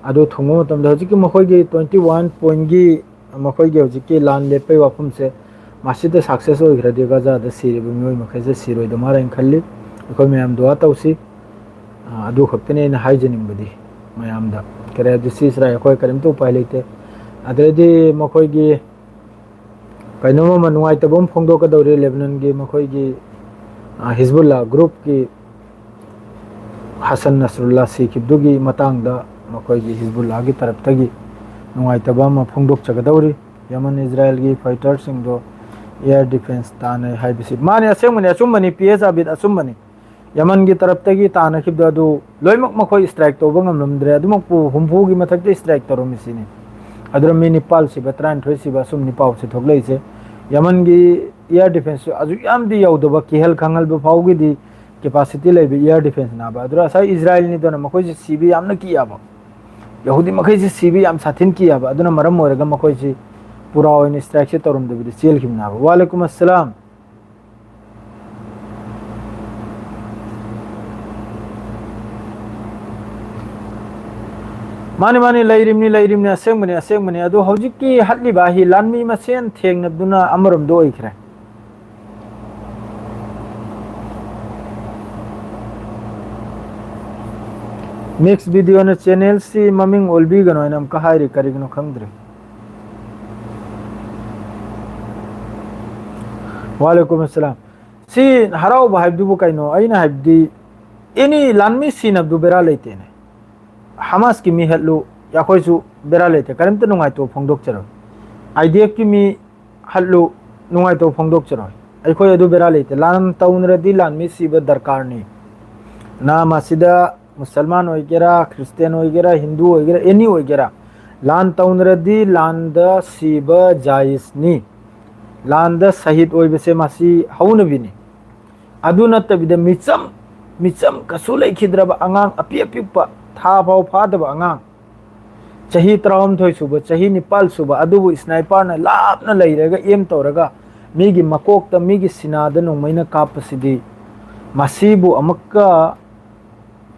ꯑꯗꯨ ꯊꯨꯡꯕ ꯃꯇꯝꯗ ꯍꯧꯖꯤꯛꯀꯤ ꯃꯈꯣꯏꯒꯤ twenty one pointꯒꯤ ꯃꯈꯣꯏꯒꯤ ꯍꯧꯖꯤꯛꯀꯤ ꯂꯥꯟ ꯂꯦꯞꯄꯒꯤ ꯋꯥꯐꯝꯁꯦ ꯃꯁꯤꯗ ꯁꯛꯁꯦꯁ ꯑꯣꯏꯈ꯭ꯔꯗꯤ ꯒꯖꯥꯗ ꯁꯤꯔꯤꯕ ꯃꯤꯑꯣꯏ ꯃꯈꯩꯁꯦ ꯁꯤꯔꯣꯏꯗ ꯃꯥꯜꯂꯦꯅ ꯈꯜꯂꯤ꯫ ꯑꯩꯈꯣꯏ ꯃꯌꯥꯝ ꯗꯨꯋꯥ ꯇꯧꯁꯤ꯫ ꯑ, ꯑꯗꯨ ꯈꯛꯇꯅꯦ ꯑꯩꯅ ꯍꯥꯏꯖꯅꯤꯡꯕꯗꯤ ꯃꯌꯥꯝꯗ꯫ ꯀꯔꯤ ꯍꯥꯏꯕꯗꯤ ꯁꯤꯁꯔꯥ ꯑꯩꯈꯣꯏ ꯀꯔꯤꯝꯇ ꯎꯄꯥꯏ ꯂꯩꯇꯦ꯫ ꯑꯗꯩꯗꯤ ꯃꯈꯣꯏꯒꯤ ꯀꯩꯅꯣꯝ ꯑꯃ ꯅꯨꯡꯉꯥꯏꯇꯕ ꯑꯃ ꯐꯣꯡꯗꯣꯛꯀꯗꯧꯔꯤ꯫ ꯂꯦꯕꯅꯟꯒꯤ ꯃꯈꯣꯏꯒꯤ, ꯑ, ꯍꯤꯖꯕꯨꯜꯂꯥ ꯒ꯭ꯔꯨꯞꯀꯤ ꯍꯁꯟ ꯅꯁꯔꯨꯜꯂꯥ ꯁꯤꯈꯤꯕꯗꯨꯒꯤ ꯃꯇꯥꯡꯗ ꯃꯈꯣꯏꯒꯤ ꯍꯤꯖꯕꯨꯜꯂꯥꯒꯤ ꯇꯔꯞꯇꯒꯤ ꯅꯨꯡꯉꯥꯏꯇꯕ ꯑꯃ ꯐꯣꯡꯗꯣꯛꯆꯒꯗꯧꯔꯤ꯫ ꯌꯃꯟ ꯏꯖꯔꯥꯌꯦꯜꯒꯤ ꯐꯥꯏꯇꯔꯁꯤꯡꯗꯣ ꯑꯦꯌꯔ ꯗꯤꯐꯦꯟꯁ ꯇꯥꯟꯅꯩ ꯍꯥꯏꯕꯁꯤ ꯃꯥꯅꯤ, ꯑꯁꯦꯡꯕꯅꯤ, ꯑꯆꯨꯝꯕꯅꯤ, ꯄꯤ ꯑꯦꯁ ꯑꯕꯤꯗ, ꯑꯆꯨꯝꯕꯅꯤ꯫ ꯌꯃꯟꯒꯤ ꯇꯔꯞꯇꯒꯤ ꯇꯥꯟꯅꯈꯤꯕꯗꯣ ꯑꯗꯨ ꯂꯣꯏꯅꯃꯛ ꯃꯈꯣꯏ ꯁ꯭ꯇ꯭ꯔꯥꯏꯛ ꯇꯧꯕ ꯉꯝꯂꯝꯗ꯭ꯔꯦ꯫ ꯑꯗꯨꯃꯛꯄꯨ ꯍꯨꯝꯐꯨꯒꯤ ꯃꯊꯛꯇ ꯁ꯭ꯇ꯭ꯔꯥꯏꯛ ꯇꯧꯔꯝꯃꯤꯁꯤꯅꯤ꯫ ꯑꯗꯨꯅ ꯃꯤ ꯅꯤꯄꯥꯜ ꯁꯤꯕ, ꯇꯔꯥꯅꯤꯊꯣꯏ ꯁꯤꯕ, ꯑꯁꯨꯝꯅꯤ ꯄꯥꯎꯁꯦ ꯊꯣꯛꯂꯛꯏꯁꯦ꯫ ꯌꯃꯟꯒꯤ ꯑꯦꯌꯔ ꯗꯤꯐꯦꯟꯁꯁꯨ ꯑꯁꯨꯛ ꯌꯥꯝꯗꯤ ꯌꯧꯗꯕ, ꯀꯤꯍꯜ ꯈꯪꯍꯜꯕ ꯐꯥꯎꯒꯤꯗꯤ ꯀꯦꯄꯥꯁꯤꯇꯤ ꯂꯩꯕ ꯑꯦꯌꯔ ꯗꯤꯐꯦꯟꯁꯅꯦꯕ꯫ ꯑꯗꯨꯅ ꯉꯁꯥꯏ ꯏꯖꯔꯥꯌꯦꯜꯅꯤꯗꯅ ꯃꯈꯣꯏꯁꯤ ꯁꯤꯕ ꯌꯥꯝꯅ ꯀꯤꯑꯕ, ꯌꯍꯨꯗꯤ ꯃꯈꯩꯁꯤ ꯁꯤꯕ ꯌꯥꯝ ꯁꯥꯊꯤꯅ ꯀꯤꯑꯕ꯫ ꯑꯗꯨꯅ ꯃꯔꯝ ꯑꯣꯏꯔꯒ ꯃꯈꯣꯏꯁꯤ ꯄꯨꯔꯥ ꯑꯣꯏꯅ ꯁ꯭ꯇ꯭ꯔꯥꯏꯛꯁꯦ ꯇꯧꯔꯝꯗꯕꯤꯗ ꯆꯦꯜꯈꯤꯕꯅꯦꯕ꯫ ꯋꯥꯂꯦꯀꯨꯝ ꯑꯁꯂꯥꯝ꯫ ꯃꯥꯅꯤ, ꯃꯥꯅꯤ, ꯂꯩꯔꯤꯕꯅꯤ, ꯂꯩꯔꯤꯕꯅꯤ, ꯑꯁꯦꯡꯕꯅꯤ, ꯑꯁꯦꯡꯕꯅꯤ꯫ ꯑꯗꯣ ꯍꯧꯖꯤꯛꯀꯤ ꯍꯠꯂꯤꯕ ꯑꯍꯤ ꯂꯥꯟꯃꯤ ꯃꯁꯦꯟ ꯊꯦꯡꯅꯕꯗꯨꯅ ꯑꯃꯔꯣꯝꯗ ꯑꯣꯏꯈ꯭ꯔꯦ꯫ ꯃꯤꯛꯁ ꯚꯤꯗꯤꯑꯣꯅ ꯆꯦꯅꯦꯜꯁꯤ ꯃꯃꯤꯡ ꯑꯣꯟꯕꯤꯒꯅꯣ ꯍꯥꯏꯅ ꯑꯃꯨꯛꯀ ꯍꯥꯏꯔꯤ, ꯀꯔꯤꯒꯤꯅꯣ ꯈꯪꯗ꯭ꯔꯦ꯫ ꯋꯥꯂꯦꯀꯨꯝ ꯑꯁꯂꯥꯝ꯫ ꯁꯤ ꯍꯔꯥꯎꯕ ꯍꯥꯏꯕꯗꯨꯕꯨ ꯀꯩꯅꯣ? ꯑꯩꯅ ꯍꯥꯏꯕꯗꯤ, ꯑꯦꯅꯤ ꯂꯥꯟꯃꯤ ꯁꯤꯅꯕꯗꯨ ꯕꯦꯔꯥ ꯂꯩꯇꯦꯅꯦ꯫ ꯍꯃꯥꯁꯀꯤ ꯃꯤ ꯍꯠꯂꯨ, ꯑꯩꯈꯣꯏꯁꯨ ꯕꯦꯔꯥ ꯂꯩꯇꯦ, ꯀꯔꯤꯝꯇ ꯅꯨꯡꯉꯥꯏꯇꯕ ꯐꯣꯡꯗꯣꯛꯆꯔꯣꯏ꯫ ꯑꯥꯏ ꯗꯤ ꯑꯦꯐꯀꯤ ꯃꯤ ꯍꯠꯂꯨ, ꯅꯨꯡꯉꯥꯏꯇꯕ ꯐꯣꯡꯗꯣꯛꯆꯔꯣꯏ꯫ ꯑꯩꯈꯣꯏ ꯑꯗꯨ ꯕꯦꯔꯥ ꯂꯩꯇꯦ꯫ ꯂꯥꯟ ꯇꯧꯅꯔꯗꯤ ꯂꯥꯟꯃꯤ ꯁꯤꯕ ꯗꯔꯀꯥꯔꯅꯤ꯫ ꯅꯥ ꯃꯁꯤꯗ ꯃꯨꯁꯜꯃꯥꯟ ꯑꯣꯏꯒꯦꯔꯥ, ꯈ꯭ꯔꯤꯁꯇꯤꯌꯥꯟ ꯑꯣꯏꯒꯦꯔꯥ, ꯍꯤꯟꯗꯨ ꯑꯣꯏꯒꯦꯔꯥ, ꯑꯦꯅꯤ ꯑꯣꯏꯒꯦꯔꯥ, ꯂꯥꯟ ꯇꯧꯅꯔꯗꯤ ꯂꯥꯟꯗ ꯁꯤꯕ ꯖꯥꯏꯖꯅꯤ꯫ ꯂꯥꯟꯗ ꯁꯍꯤꯗ ꯑꯣꯏꯕꯁꯦ ꯃꯁꯤ ꯍꯧꯅꯕꯤꯅꯤ꯫ ꯑꯗꯨ ꯅꯠꯇꯕꯤꯗ ꯃꯤꯆꯝ, ꯃꯤꯆꯝ ꯀꯩꯁꯨ ꯂꯩꯈꯤꯗ꯭ꯔꯕ ꯑꯉꯥꯡ ꯑꯄꯤꯛ ꯑꯄꯤꯛꯄ, ꯊꯥ ꯐꯥꯎ ꯐꯥꯗꯕ ꯑꯉꯥꯡ, ꯆꯍꯤ ꯇꯔꯥꯍꯨꯝꯗꯣꯏ ꯁꯨꯕ, ꯆꯍꯤ ꯅꯤꯄꯥꯜ ꯁꯨꯕ ꯑꯗꯨꯕꯨ ꯁ꯭ꯅꯥꯏꯄꯔꯅ ꯂꯥꯞꯅ ꯂꯩꯔꯒ ꯑꯦꯝ ꯇꯧꯔꯒ ꯃꯤꯒꯤ ꯃꯀꯣꯛꯇ, ꯃꯤꯒꯤ ꯁꯤꯅꯥꯗ ꯅꯣꯡꯃꯩꯅ ꯀꯥꯞꯄꯁꯤꯗꯤ, ꯃꯁꯤꯕꯨ ꯑꯃꯨꯛꯀ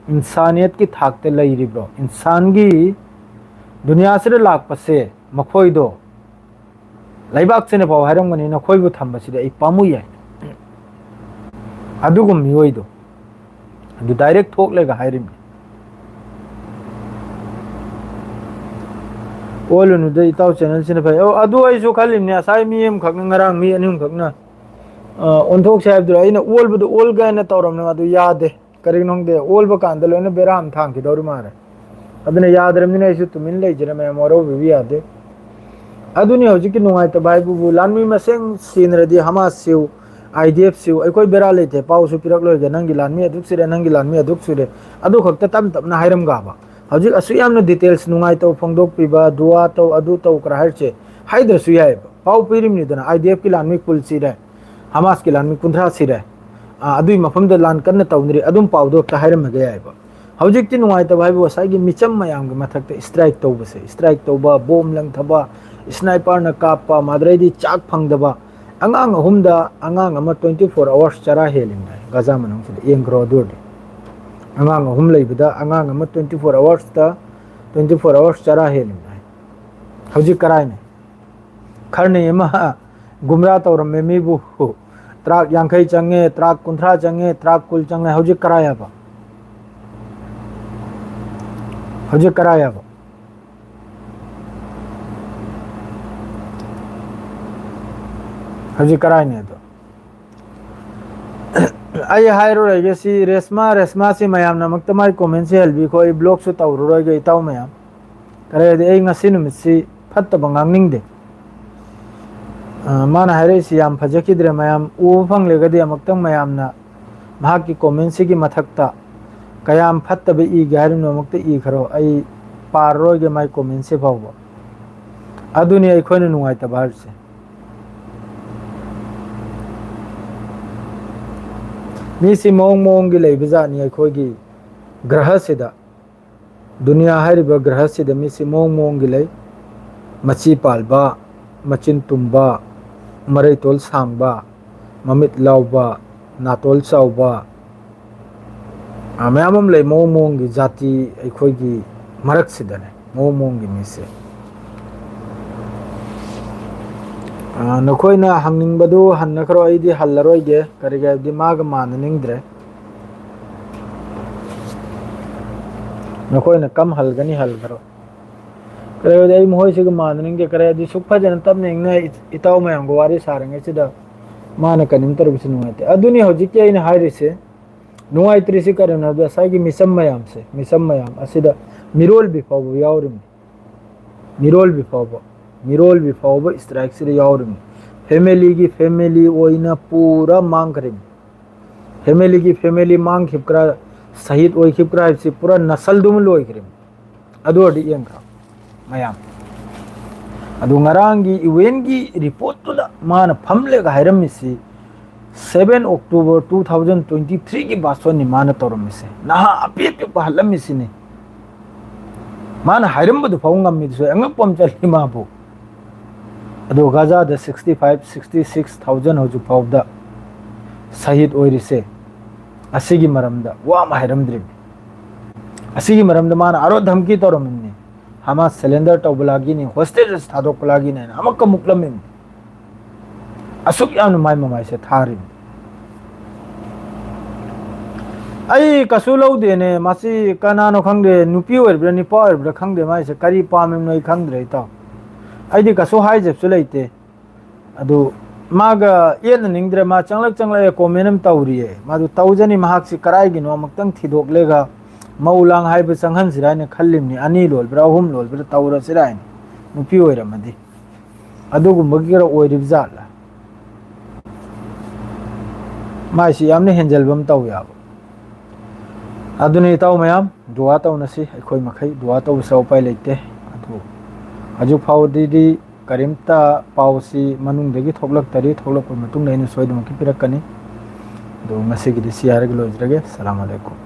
ꯏꯟꯁꯥꯅꯤꯌꯠꯀꯤ ꯊꯥꯛꯇ ꯂꯩꯔꯤꯕ꯭ꯔꯣ? ꯏꯟꯁꯥꯟꯒꯤ ꯗꯨꯅꯤꯌꯥꯁꯤꯗ ꯂꯥꯛꯄꯁꯦ ꯃꯈꯣꯏꯗꯣ ꯂꯩꯕꯥꯛꯁꯤꯅ ꯐꯥꯎ ꯍꯥꯏꯔꯝꯒꯅꯤ, "ꯅꯈꯣꯏꯕꯨ ꯊꯝꯕꯁꯤꯗ ꯑꯩ ꯄꯥꯝꯃꯨꯏ" ꯍꯥꯏ꯫ ꯑꯗꯨꯒꯨꯝꯕ ꯃꯤꯑꯣꯏꯗꯣ ꯑꯗꯨ ꯗꯥꯏꯔꯦꯛ ꯊꯣꯛꯂꯒ ꯍꯥꯏꯔꯤꯕꯅꯤ꯫ ꯑꯣꯜꯂꯨꯅꯨꯗ ꯏꯇꯥꯎ, ꯆꯦꯅꯦꯜꯁꯤꯅ ꯐꯩ꯫ ꯑꯣ, ꯑꯗꯨ ꯑꯩꯁꯨ ꯈꯜꯂꯤꯕꯅꯦ, ꯉꯁꯥꯏ ꯃꯤ ꯑꯃꯈꯛꯅ, ꯉꯔꯥꯡ ꯃꯤ ꯑꯅꯤ ꯑꯍꯨꯝꯈꯛꯅ, ꯑ, ꯑꯣꯟꯊꯣꯛꯁꯦ ꯍꯥꯏꯕꯗꯨꯗ ꯑꯩꯅ ꯑꯣꯜꯕꯗꯣ ꯑꯣꯜꯒꯦ ꯍꯥꯏꯅ ꯇꯧꯔꯝꯅꯦ, ꯑꯗꯨ ꯌꯥꯗꯦ꯫ ꯀꯔꯤꯒꯤꯅꯣ ꯈꯪꯗꯦ, ꯑꯣꯜꯕ ꯀꯥꯟꯗ ꯂꯣꯏꯅ ꯕꯦꯔꯥ ꯑꯃ ꯊꯥꯡꯈꯤꯗꯧꯔꯤ ꯃꯥꯜꯂꯦ꯫ ꯑꯗꯨꯅ ꯌꯥꯗ꯭ꯔꯕꯅꯤꯅ ꯑꯩꯁꯨ ꯇꯨꯃꯤꯟ ꯂꯩꯖꯔꯦ, ꯃꯌꯥꯝ ꯋꯥꯔꯧꯕꯤꯕ ꯌꯥꯗꯦ꯫ ꯑꯗꯨꯅꯤ ꯍꯧꯖꯤꯛꯀꯤ ꯅꯨꯡꯉꯥꯏꯇꯕ ꯍꯥꯏꯕꯕꯨ, ꯂꯥꯟꯃꯤ ꯃꯁꯦꯟ ꯁꯤꯅꯔꯗꯤ ꯍꯃꯥꯁ ꯁꯤꯎ, ꯑꯥꯏ ꯗꯤ ꯑꯦꯐ ꯁꯤꯎ, ꯑꯩꯈꯣꯏ ꯕꯦꯔꯥ ꯂꯩꯇꯦ, ꯄꯥꯎꯁꯨ ꯄꯤꯔꯛꯂꯣꯏꯒꯦ, ꯅꯪꯒꯤ ꯂꯥꯟꯃꯤ ꯑꯗꯨꯛ ꯁꯤꯔꯦ, ꯅꯪꯒꯤ ꯂꯥꯟꯃꯤ ꯑꯗꯨꯛ ꯁꯤꯔꯦ, ꯑꯗꯨ ꯈꯛꯇ ꯇꯞ ꯇꯞꯅ ꯍꯥꯏꯔꯝꯒꯕ꯫ ꯍꯧꯖꯤꯛ ꯑꯁꯨꯛ ꯌꯥꯝꯅ ꯗꯤꯇꯦꯜꯁ ꯅꯨꯡꯉꯥꯏꯇꯕ ꯐꯣꯡꯗꯣꯛꯄꯤꯕ, ꯗꯨꯋꯥ ꯇꯧ, ꯑꯗꯨ ꯇꯧ ꯈꯔ ꯍꯥꯏꯔꯤꯁꯦ ꯍꯥꯏꯗ꯭ꯔꯁꯨ ꯌꯥꯏꯑꯕ꯫ ꯄꯥꯎ ꯄꯤꯔꯤꯕꯅꯤꯗꯅ, ꯑꯥꯏ ꯗꯤ ꯑꯦꯐꯀꯤ ꯂꯥꯟꯃꯤ ꯀꯨꯜ ꯁꯤꯔꯦ, ꯍꯃꯥꯁꯀꯤ ꯂꯥꯟꯃꯤ ꯀꯨꯟꯊ꯭ꯔꯥ ꯁꯤꯔꯦ, ꯑ, ꯑꯗꯨꯏ ꯃꯐꯝꯗ ꯂꯥꯟ ꯀꯟꯅ ꯇꯧꯅꯔꯤ, ꯑꯗꯨꯝ ꯄꯥꯎꯗꯣ ꯍꯦꯛꯇ ꯍꯥꯏꯔꯝꯃꯒ ꯌꯥꯏꯑꯕ꯫ ꯍꯧꯖꯤꯛꯇꯤ ꯅꯨꯡꯉꯥꯏꯇꯕ ꯍꯥꯏꯕꯨ ꯉꯁꯥꯏꯒꯤ ꯃꯤꯆꯝ ꯃꯌꯥꯝꯒꯤ ꯃꯊꯛꯇ ꯏꯁꯇ꯭ꯔꯥꯏꯛ ꯇꯧꯕꯁꯦ, ꯏꯁꯇ꯭ꯔꯥꯏꯛ ꯇꯧꯕ, ꯕꯣꯝ ꯂꯪꯊꯕ, ꯁ꯭ꯅꯥꯏꯄꯔꯅ ꯀꯥꯞꯄ, ꯃꯗꯨꯗꯩꯗꯤ ꯆꯥꯛ ꯐꯪꯗꯕ, ꯑꯉꯥꯡ ꯑꯍꯨꯝꯗ ꯑꯉꯥꯡ ꯑꯃ twenty four hours ꯆꯔꯥ ꯍꯦꯜꯂꯤꯕꯅꯦ ꯒꯥꯖꯥ ꯃꯅꯨꯡꯁꯤꯗ, ꯌꯦꯡꯈ꯭ꯔꯣ꯫ ꯑꯗꯨ ꯑꯣꯏꯔꯗꯤ ꯑꯉꯥꯡ ꯑꯍꯨꯝ ꯂꯩꯕꯗ ꯑꯉꯥꯡ ꯑꯃ twenty four hours ꯇ, twenty four hours ꯆꯔꯥ ꯍꯦꯜꯂꯤꯕꯅꯦ꯫ ꯍꯧꯖꯤꯛ ꯀꯔꯥꯏꯅꯦ? ꯈꯔꯅ ꯑꯃ ꯒꯨꯝꯔꯥ ꯇꯧꯔꯝꯃꯦ ꯃꯤꯕꯨ, ꯇ꯭ꯔꯥꯛ ꯌꯥꯡꯈꯩ ꯆꯪꯉꯦ, ꯇ꯭ꯔꯥꯛ ꯀꯨꯟꯊ꯭ꯔꯥ ꯆꯪꯉꯦ, ꯇ꯭ꯔꯥꯛ ꯀꯨꯟ ꯆꯪꯉꯦ, ꯍꯧꯖꯤꯛ ꯀꯔꯥꯏ ꯍꯥꯏꯕ? ꯍꯧꯖꯤꯛ ꯀꯔꯥꯏ ꯍꯥꯏꯕ? ꯍꯧꯖꯤꯛ ꯀꯔꯥꯏꯅꯦ ꯑꯗꯣ? ꯑꯩ ꯍꯥꯏꯔꯔꯣꯏꯒꯦ ꯁꯤ, ꯔꯦꯁꯃꯥ, ꯔꯦꯁꯃꯥꯁꯤ ꯃꯌꯥꯝꯅ ꯑꯃꯨꯛꯇ ꯃꯥꯏ ꯀꯣꯃꯦꯟꯁꯦ ꯍꯜꯕꯤꯈꯣ, ꯑꯩ ꯕ꯭ꯂꯣꯛꯁꯨ ꯇꯧꯔꯔꯣꯏꯒꯦ ꯏꯇꯥꯎ ꯃꯌꯥꯝ꯫ ꯀꯔꯤꯒꯤꯗꯤ ꯑꯩ ꯉꯁꯤ ꯅꯨꯃꯤꯠꯁꯤ ꯐꯠꯇꯕ ꯉꯥꯡꯅꯤꯡꯗꯦ꯫ ꯑ, ꯃꯥꯅ ꯍꯥꯏꯔꯛꯏꯁꯤ ꯌꯥꯝ ꯐꯖꯈꯤꯗ꯭ꯔꯦ꯫ ꯃꯌꯥꯝ ꯎꯕ ꯐꯪꯂꯒꯗꯤ ꯑꯃꯨꯛꯇꯪ ꯃꯌꯥꯝꯅ ꯃꯍꯥꯛꯀꯤ ꯀꯣꯃꯦꯟꯁꯤꯒꯤ ꯃꯊꯛꯇ ꯀꯌꯥꯝ ꯐꯠꯇꯕ ꯏꯒꯦ ꯍꯥꯏꯔꯤꯕꯅꯣ ꯑꯃꯨꯛꯇ ꯏꯈꯔꯣ꯫ ꯑꯩ ꯄꯥꯔꯔꯣꯏꯒꯦ ꯃꯥꯏ ꯀꯣꯃꯦꯟꯁꯤ ꯐꯥꯎꯕ꯫ ꯑꯗꯨꯅꯤ ꯑꯩꯈꯣꯏꯅ ꯅꯨꯡꯉꯥꯏꯇꯕ ꯍꯥꯏꯕꯁꯦ꯫ ꯃꯤꯁꯤ ꯃꯑꯣꯡ ꯃꯑꯣꯡꯒꯤ ꯂꯩꯕ ꯖꯥꯠꯅꯤ ꯑꯩꯈꯣꯏꯒꯤ ꯒ꯭ꯔꯍꯁꯤꯗ꯫ ꯗꯨꯅꯤꯌꯥ ꯍꯥꯏꯔꯤꯕ ꯒ꯭ꯔꯍꯁꯤꯗ ꯃꯤꯁꯤ ꯃꯑꯣꯡ ꯃꯑꯣꯡꯒꯤ ꯂꯩ꯫ ꯃꯆꯤ ꯄꯥꯜꯕ, ꯃꯆꯤꯟ ꯇꯨꯝꯕ, ꯃꯔꯩꯇꯣꯜ ꯁꯥꯡꯕ, ꯃꯃꯤꯠ ꯂꯥꯎꯕ, ꯅꯥꯇꯣꯜ ꯆꯥꯎꯕ, ꯑ, ꯃꯌꯥꯝ ꯑꯃ ꯂꯩ꯫ ꯃꯑꯣꯡ ꯃꯑꯣꯡꯒꯤ ꯖꯥꯇꯤ ꯑꯩꯈꯣꯏꯒꯤ ꯃꯔꯛꯁꯤꯗꯅꯦ, ꯃꯑꯣꯡ ꯃꯑꯣꯡꯒꯤ ꯃꯤꯁꯦ꯫ ꯑ, ꯅꯈꯣꯏꯅ ꯍꯪꯅꯤꯡꯕꯗꯨ ꯍꯟꯅꯈ꯭ꯔꯣ, ꯑꯩꯗꯤ ꯍꯜꯂꯔꯣꯏꯒꯦ꯫ ꯀꯔꯤꯒꯤ ꯍꯥꯏꯕꯗꯤ ꯃꯥꯒ ꯃꯥꯟꯅꯅꯤꯡꯗ꯭ꯔꯦ꯫ ꯅꯈꯣꯏꯅ ꯀꯝ ꯍꯜꯒꯅꯤ ꯍꯜꯈ꯭ꯔꯣ꯫ ꯀꯔꯤ ꯍꯥꯏꯕꯗꯤ ꯑꯩ ꯃꯈꯣꯏꯁꯤꯒ ꯃꯥꯟꯅꯅꯤꯡꯗꯦ꯫ ꯀꯔꯤ ꯍꯥꯏꯕꯗꯤ ꯁꯨꯛ ꯐꯖꯅ ꯇꯞꯅ ꯏꯪꯅ ꯏ-, ꯏꯇꯥꯎ ꯃꯌꯥꯝꯒ ꯋꯥꯔꯤ ꯁꯥꯔꯤꯉꯩꯁꯤꯗ ꯃꯥꯅ ꯀꯩꯅꯣꯝ ꯇꯧꯔꯤꯕꯁꯤ ꯅꯨꯡꯉꯥꯏꯇꯦ꯫ ꯑꯗꯨꯅꯤ ꯍꯧꯖꯤꯛꯀꯤ ꯑꯩꯅ ꯍꯥꯏꯔꯤꯁꯦ꯫ ꯅꯨꯡꯉꯥꯏꯇ꯭ꯔꯤꯁꯤ ꯀꯔꯤꯅꯣ ꯍꯥꯏꯕꯗ ꯉꯁꯥꯏꯒꯤ ꯃꯤꯆꯝ ꯃꯌꯥꯝꯁꯦ, ꯃꯤꯆꯝ ꯃꯌꯥꯝ ꯑꯁꯤꯗ ꯃꯤꯔꯣꯜꯕꯤ ꯐꯥꯎꯕ ꯌꯥꯎꯔꯤꯕꯅꯤ꯫ ꯃꯤꯔꯣꯜꯕꯤ ꯐꯥꯎꯕ, ꯃꯤꯔꯣꯜꯕꯤ ꯐꯥꯎꯕ ꯁ꯭ꯇ꯭ꯔꯥꯏꯛꯁꯤꯗ ꯌꯥꯎꯔꯤꯕꯅꯤ꯫ ꯐꯦꯃꯤꯂꯤꯒꯤ ꯐꯦꯃꯤꯂꯤ ꯑꯣꯏꯅ ꯄꯨꯔꯥ ꯃꯥꯡꯈ꯭ꯔꯤꯕꯅꯤ꯫ ꯐꯦꯃꯤꯂꯤꯒꯤ ꯐꯦꯃꯤꯂꯤ ꯃꯥꯡꯈꯤꯕ꯭ꯔꯥ, ꯁꯍꯤꯗ ꯑꯣꯏꯈꯤꯕ꯭ꯔꯥ ꯍꯥꯏꯕꯁꯤ ꯄꯨꯔꯥ ꯅꯁꯜꯗꯨꯃ ꯂꯣꯏꯈ꯭ꯔꯤꯕꯅꯤ꯫ ꯑꯗꯨ ꯑꯣꯏꯔꯗꯤ ꯌꯦꯡꯈ꯭ꯔꯣ ꯃꯌꯥꯝ꯫ ꯑꯗꯨ ꯉꯔꯥꯡꯒꯤ ꯌꯨ ꯑꯦꯟꯒꯤ ꯔꯤꯄꯣꯔꯠꯇꯨꯗ ꯃꯥꯅ ꯐꯝꯂꯒ ꯍꯥꯏꯔꯝꯃꯤꯁꯤ, seven October two thousand twenty threeꯒꯤ ꯚꯥꯁꯣꯟꯅꯤ ꯃꯥꯅ ꯇꯧꯔꯝꯃꯤꯁꯦ꯫ ꯅꯍꯥ ꯑꯄꯤꯛ ꯑꯄꯤꯛꯄ ꯍꯜꯂꯝꯃꯤꯁꯤꯅꯤ꯫ ꯃꯥꯅ ꯍꯥꯏꯔꯝꯕꯗꯨ ꯐꯥꯎ ꯉꯝꯃꯤꯗꯨꯁꯨ ꯑꯉꯛꯄ ꯑꯃ ꯆꯠꯂꯤ ꯃꯥꯕꯨ꯫ ꯑꯗꯣ ꯒꯥꯖꯥꯗ sixty five, sixty six thousand ꯍꯧꯖꯤꯛ ꯐꯥꯎꯕꯗ ꯁꯍꯤꯗ ꯑꯣꯏꯔꯤꯁꯦ, ꯑꯁꯤꯒꯤ ꯃꯔꯝꯗ ꯋꯥ ꯑꯃ ꯍꯥꯏꯔꯝꯗ꯭ꯔꯤꯕꯅꯤ꯫ ꯑꯁꯤꯒꯤ ꯃꯔꯝꯗ ꯃꯥꯅ ꯑꯥꯔꯣ ꯙꯝꯀꯤ ꯇꯧꯔꯝꯃꯤꯕꯅꯤ꯫ ꯍꯃꯥꯁ ꯁꯔꯦꯟꯗꯔ ꯇꯧꯕ ꯂꯥꯒꯤꯅꯤ, ꯍꯣꯁꯇꯦꯖꯦꯁ ꯊꯥꯗꯣꯛꯄ ꯂꯥꯒꯤꯅꯤ ꯍꯥꯏꯅ ꯑꯃꯨꯛꯀ ꯃꯨꯛꯂꯝꯃꯤꯕꯅꯤ꯫ ꯑꯁꯨꯛ ꯌꯥꯝꯅ ꯃꯥꯏ ꯃꯃꯥꯏꯁꯦ ꯊꯥꯔꯤꯕꯅꯤ꯫ ꯑꯩ ꯀꯩꯁꯨ ꯂꯧꯗꯦꯅꯦ꯫ ꯃꯁꯤ ꯀꯅꯥꯅꯣ ꯈꯪꯗꯦ, ꯅꯨꯄꯤ ꯑꯣꯏꯔꯤꯕ꯭ꯔꯥ ꯅꯨꯄꯥ ꯑꯣꯏꯔꯤꯕ꯭ꯔꯥ ꯈꯪꯗꯦ, ꯃꯥꯏꯁꯦ ꯀꯔꯤ ꯄꯥꯝꯃꯤꯕꯅꯣ ꯑꯩ ꯈꯪꯗ꯭ꯔꯦ ꯏꯇꯥꯎ꯫ ꯑꯩꯗꯤ ꯀꯩꯁꯨ ꯍꯥꯏꯖꯕꯁꯨ ꯂꯩꯇꯦ꯫ ꯑꯗꯨ ꯃꯥꯒ ꯌꯦꯠꯅꯅꯤꯡꯗ꯭ꯔꯦ꯫ ꯃꯥ ꯆꯪꯂꯛ ꯆꯪꯂꯛꯑꯦ, ꯀꯣꯃꯦꯟ ꯑꯃ ꯇꯧꯔꯤꯌꯦ꯫ ꯃꯥꯗꯨ ꯇꯧꯖꯅꯤ, ꯃꯍꯥꯛꯁꯤ ꯀꯔꯥꯏꯒꯤꯅꯣ ꯑꯃꯨꯛꯇꯪ ꯊꯤꯗꯣꯛꯂꯒ ꯃꯧ ꯂꯥꯡ ꯍꯥꯏꯕ ꯆꯪꯍꯟꯁꯤꯔꯥ ꯍꯥꯏꯅ ꯈꯜꯂꯤꯕꯅꯤ꯫ ꯑꯅꯤ ꯂꯣꯟꯕ꯭ꯔꯥ ꯑꯍꯨꯝ ꯂꯣꯟꯕ꯭ꯔꯥ ꯇꯧꯔꯁꯤꯔꯥ ꯍꯥꯏꯅ, ꯅꯨꯄꯤ ꯑꯣꯏꯔꯝꯃꯗꯤ꯫ ꯑꯗꯨꯒꯨꯝꯕꯒꯤꯔ ꯑꯣꯏꯔꯤꯕ ꯖꯥꯠꯂ? ꯃꯥꯏꯁꯤ ꯌꯥꯝꯅ ꯍꯦꯟꯖꯜꯕ ꯑꯃ ꯇꯧꯋꯦ ꯍꯥꯏꯕ꯫ ꯑꯗꯨꯅ ꯏꯇꯥꯎ ꯃꯌꯥꯝ, ꯗꯨꯋꯥ ꯇꯧꯅꯁꯤ꯫ ꯑꯩꯈꯣꯏ ꯃꯈꯩ ꯗꯨꯋꯥ ꯇꯧꯕꯁꯨ ꯎꯄꯥꯏ ꯂꯩꯇꯦ꯫ ꯑꯗꯨ ꯍꯧꯖꯤꯛ ꯐꯥꯎꯕꯗꯗꯤ ꯀꯔꯤꯝꯇ ꯄꯥꯎꯁꯤ ꯃꯅꯨꯡꯗꯒꯤ ꯊꯣꯛꯂꯛꯇꯔꯤ꯫ ꯊꯣꯛꯂꯛꯄ ꯃꯇꯨꯡꯗ ꯑꯩꯅ ꯁꯣꯏꯗꯅꯃꯛꯀꯤ ꯄꯤꯔꯛꯀꯅꯤ꯫ ꯑꯗꯨ ꯉꯁꯤꯒꯤꯗꯤ ꯁꯤ ꯍꯥꯏꯔꯒ ꯂꯣꯏꯖꯔꯒꯦ꯫ ꯁꯂꯥꯝ ꯑꯂꯩꯀꯨꯝ꯫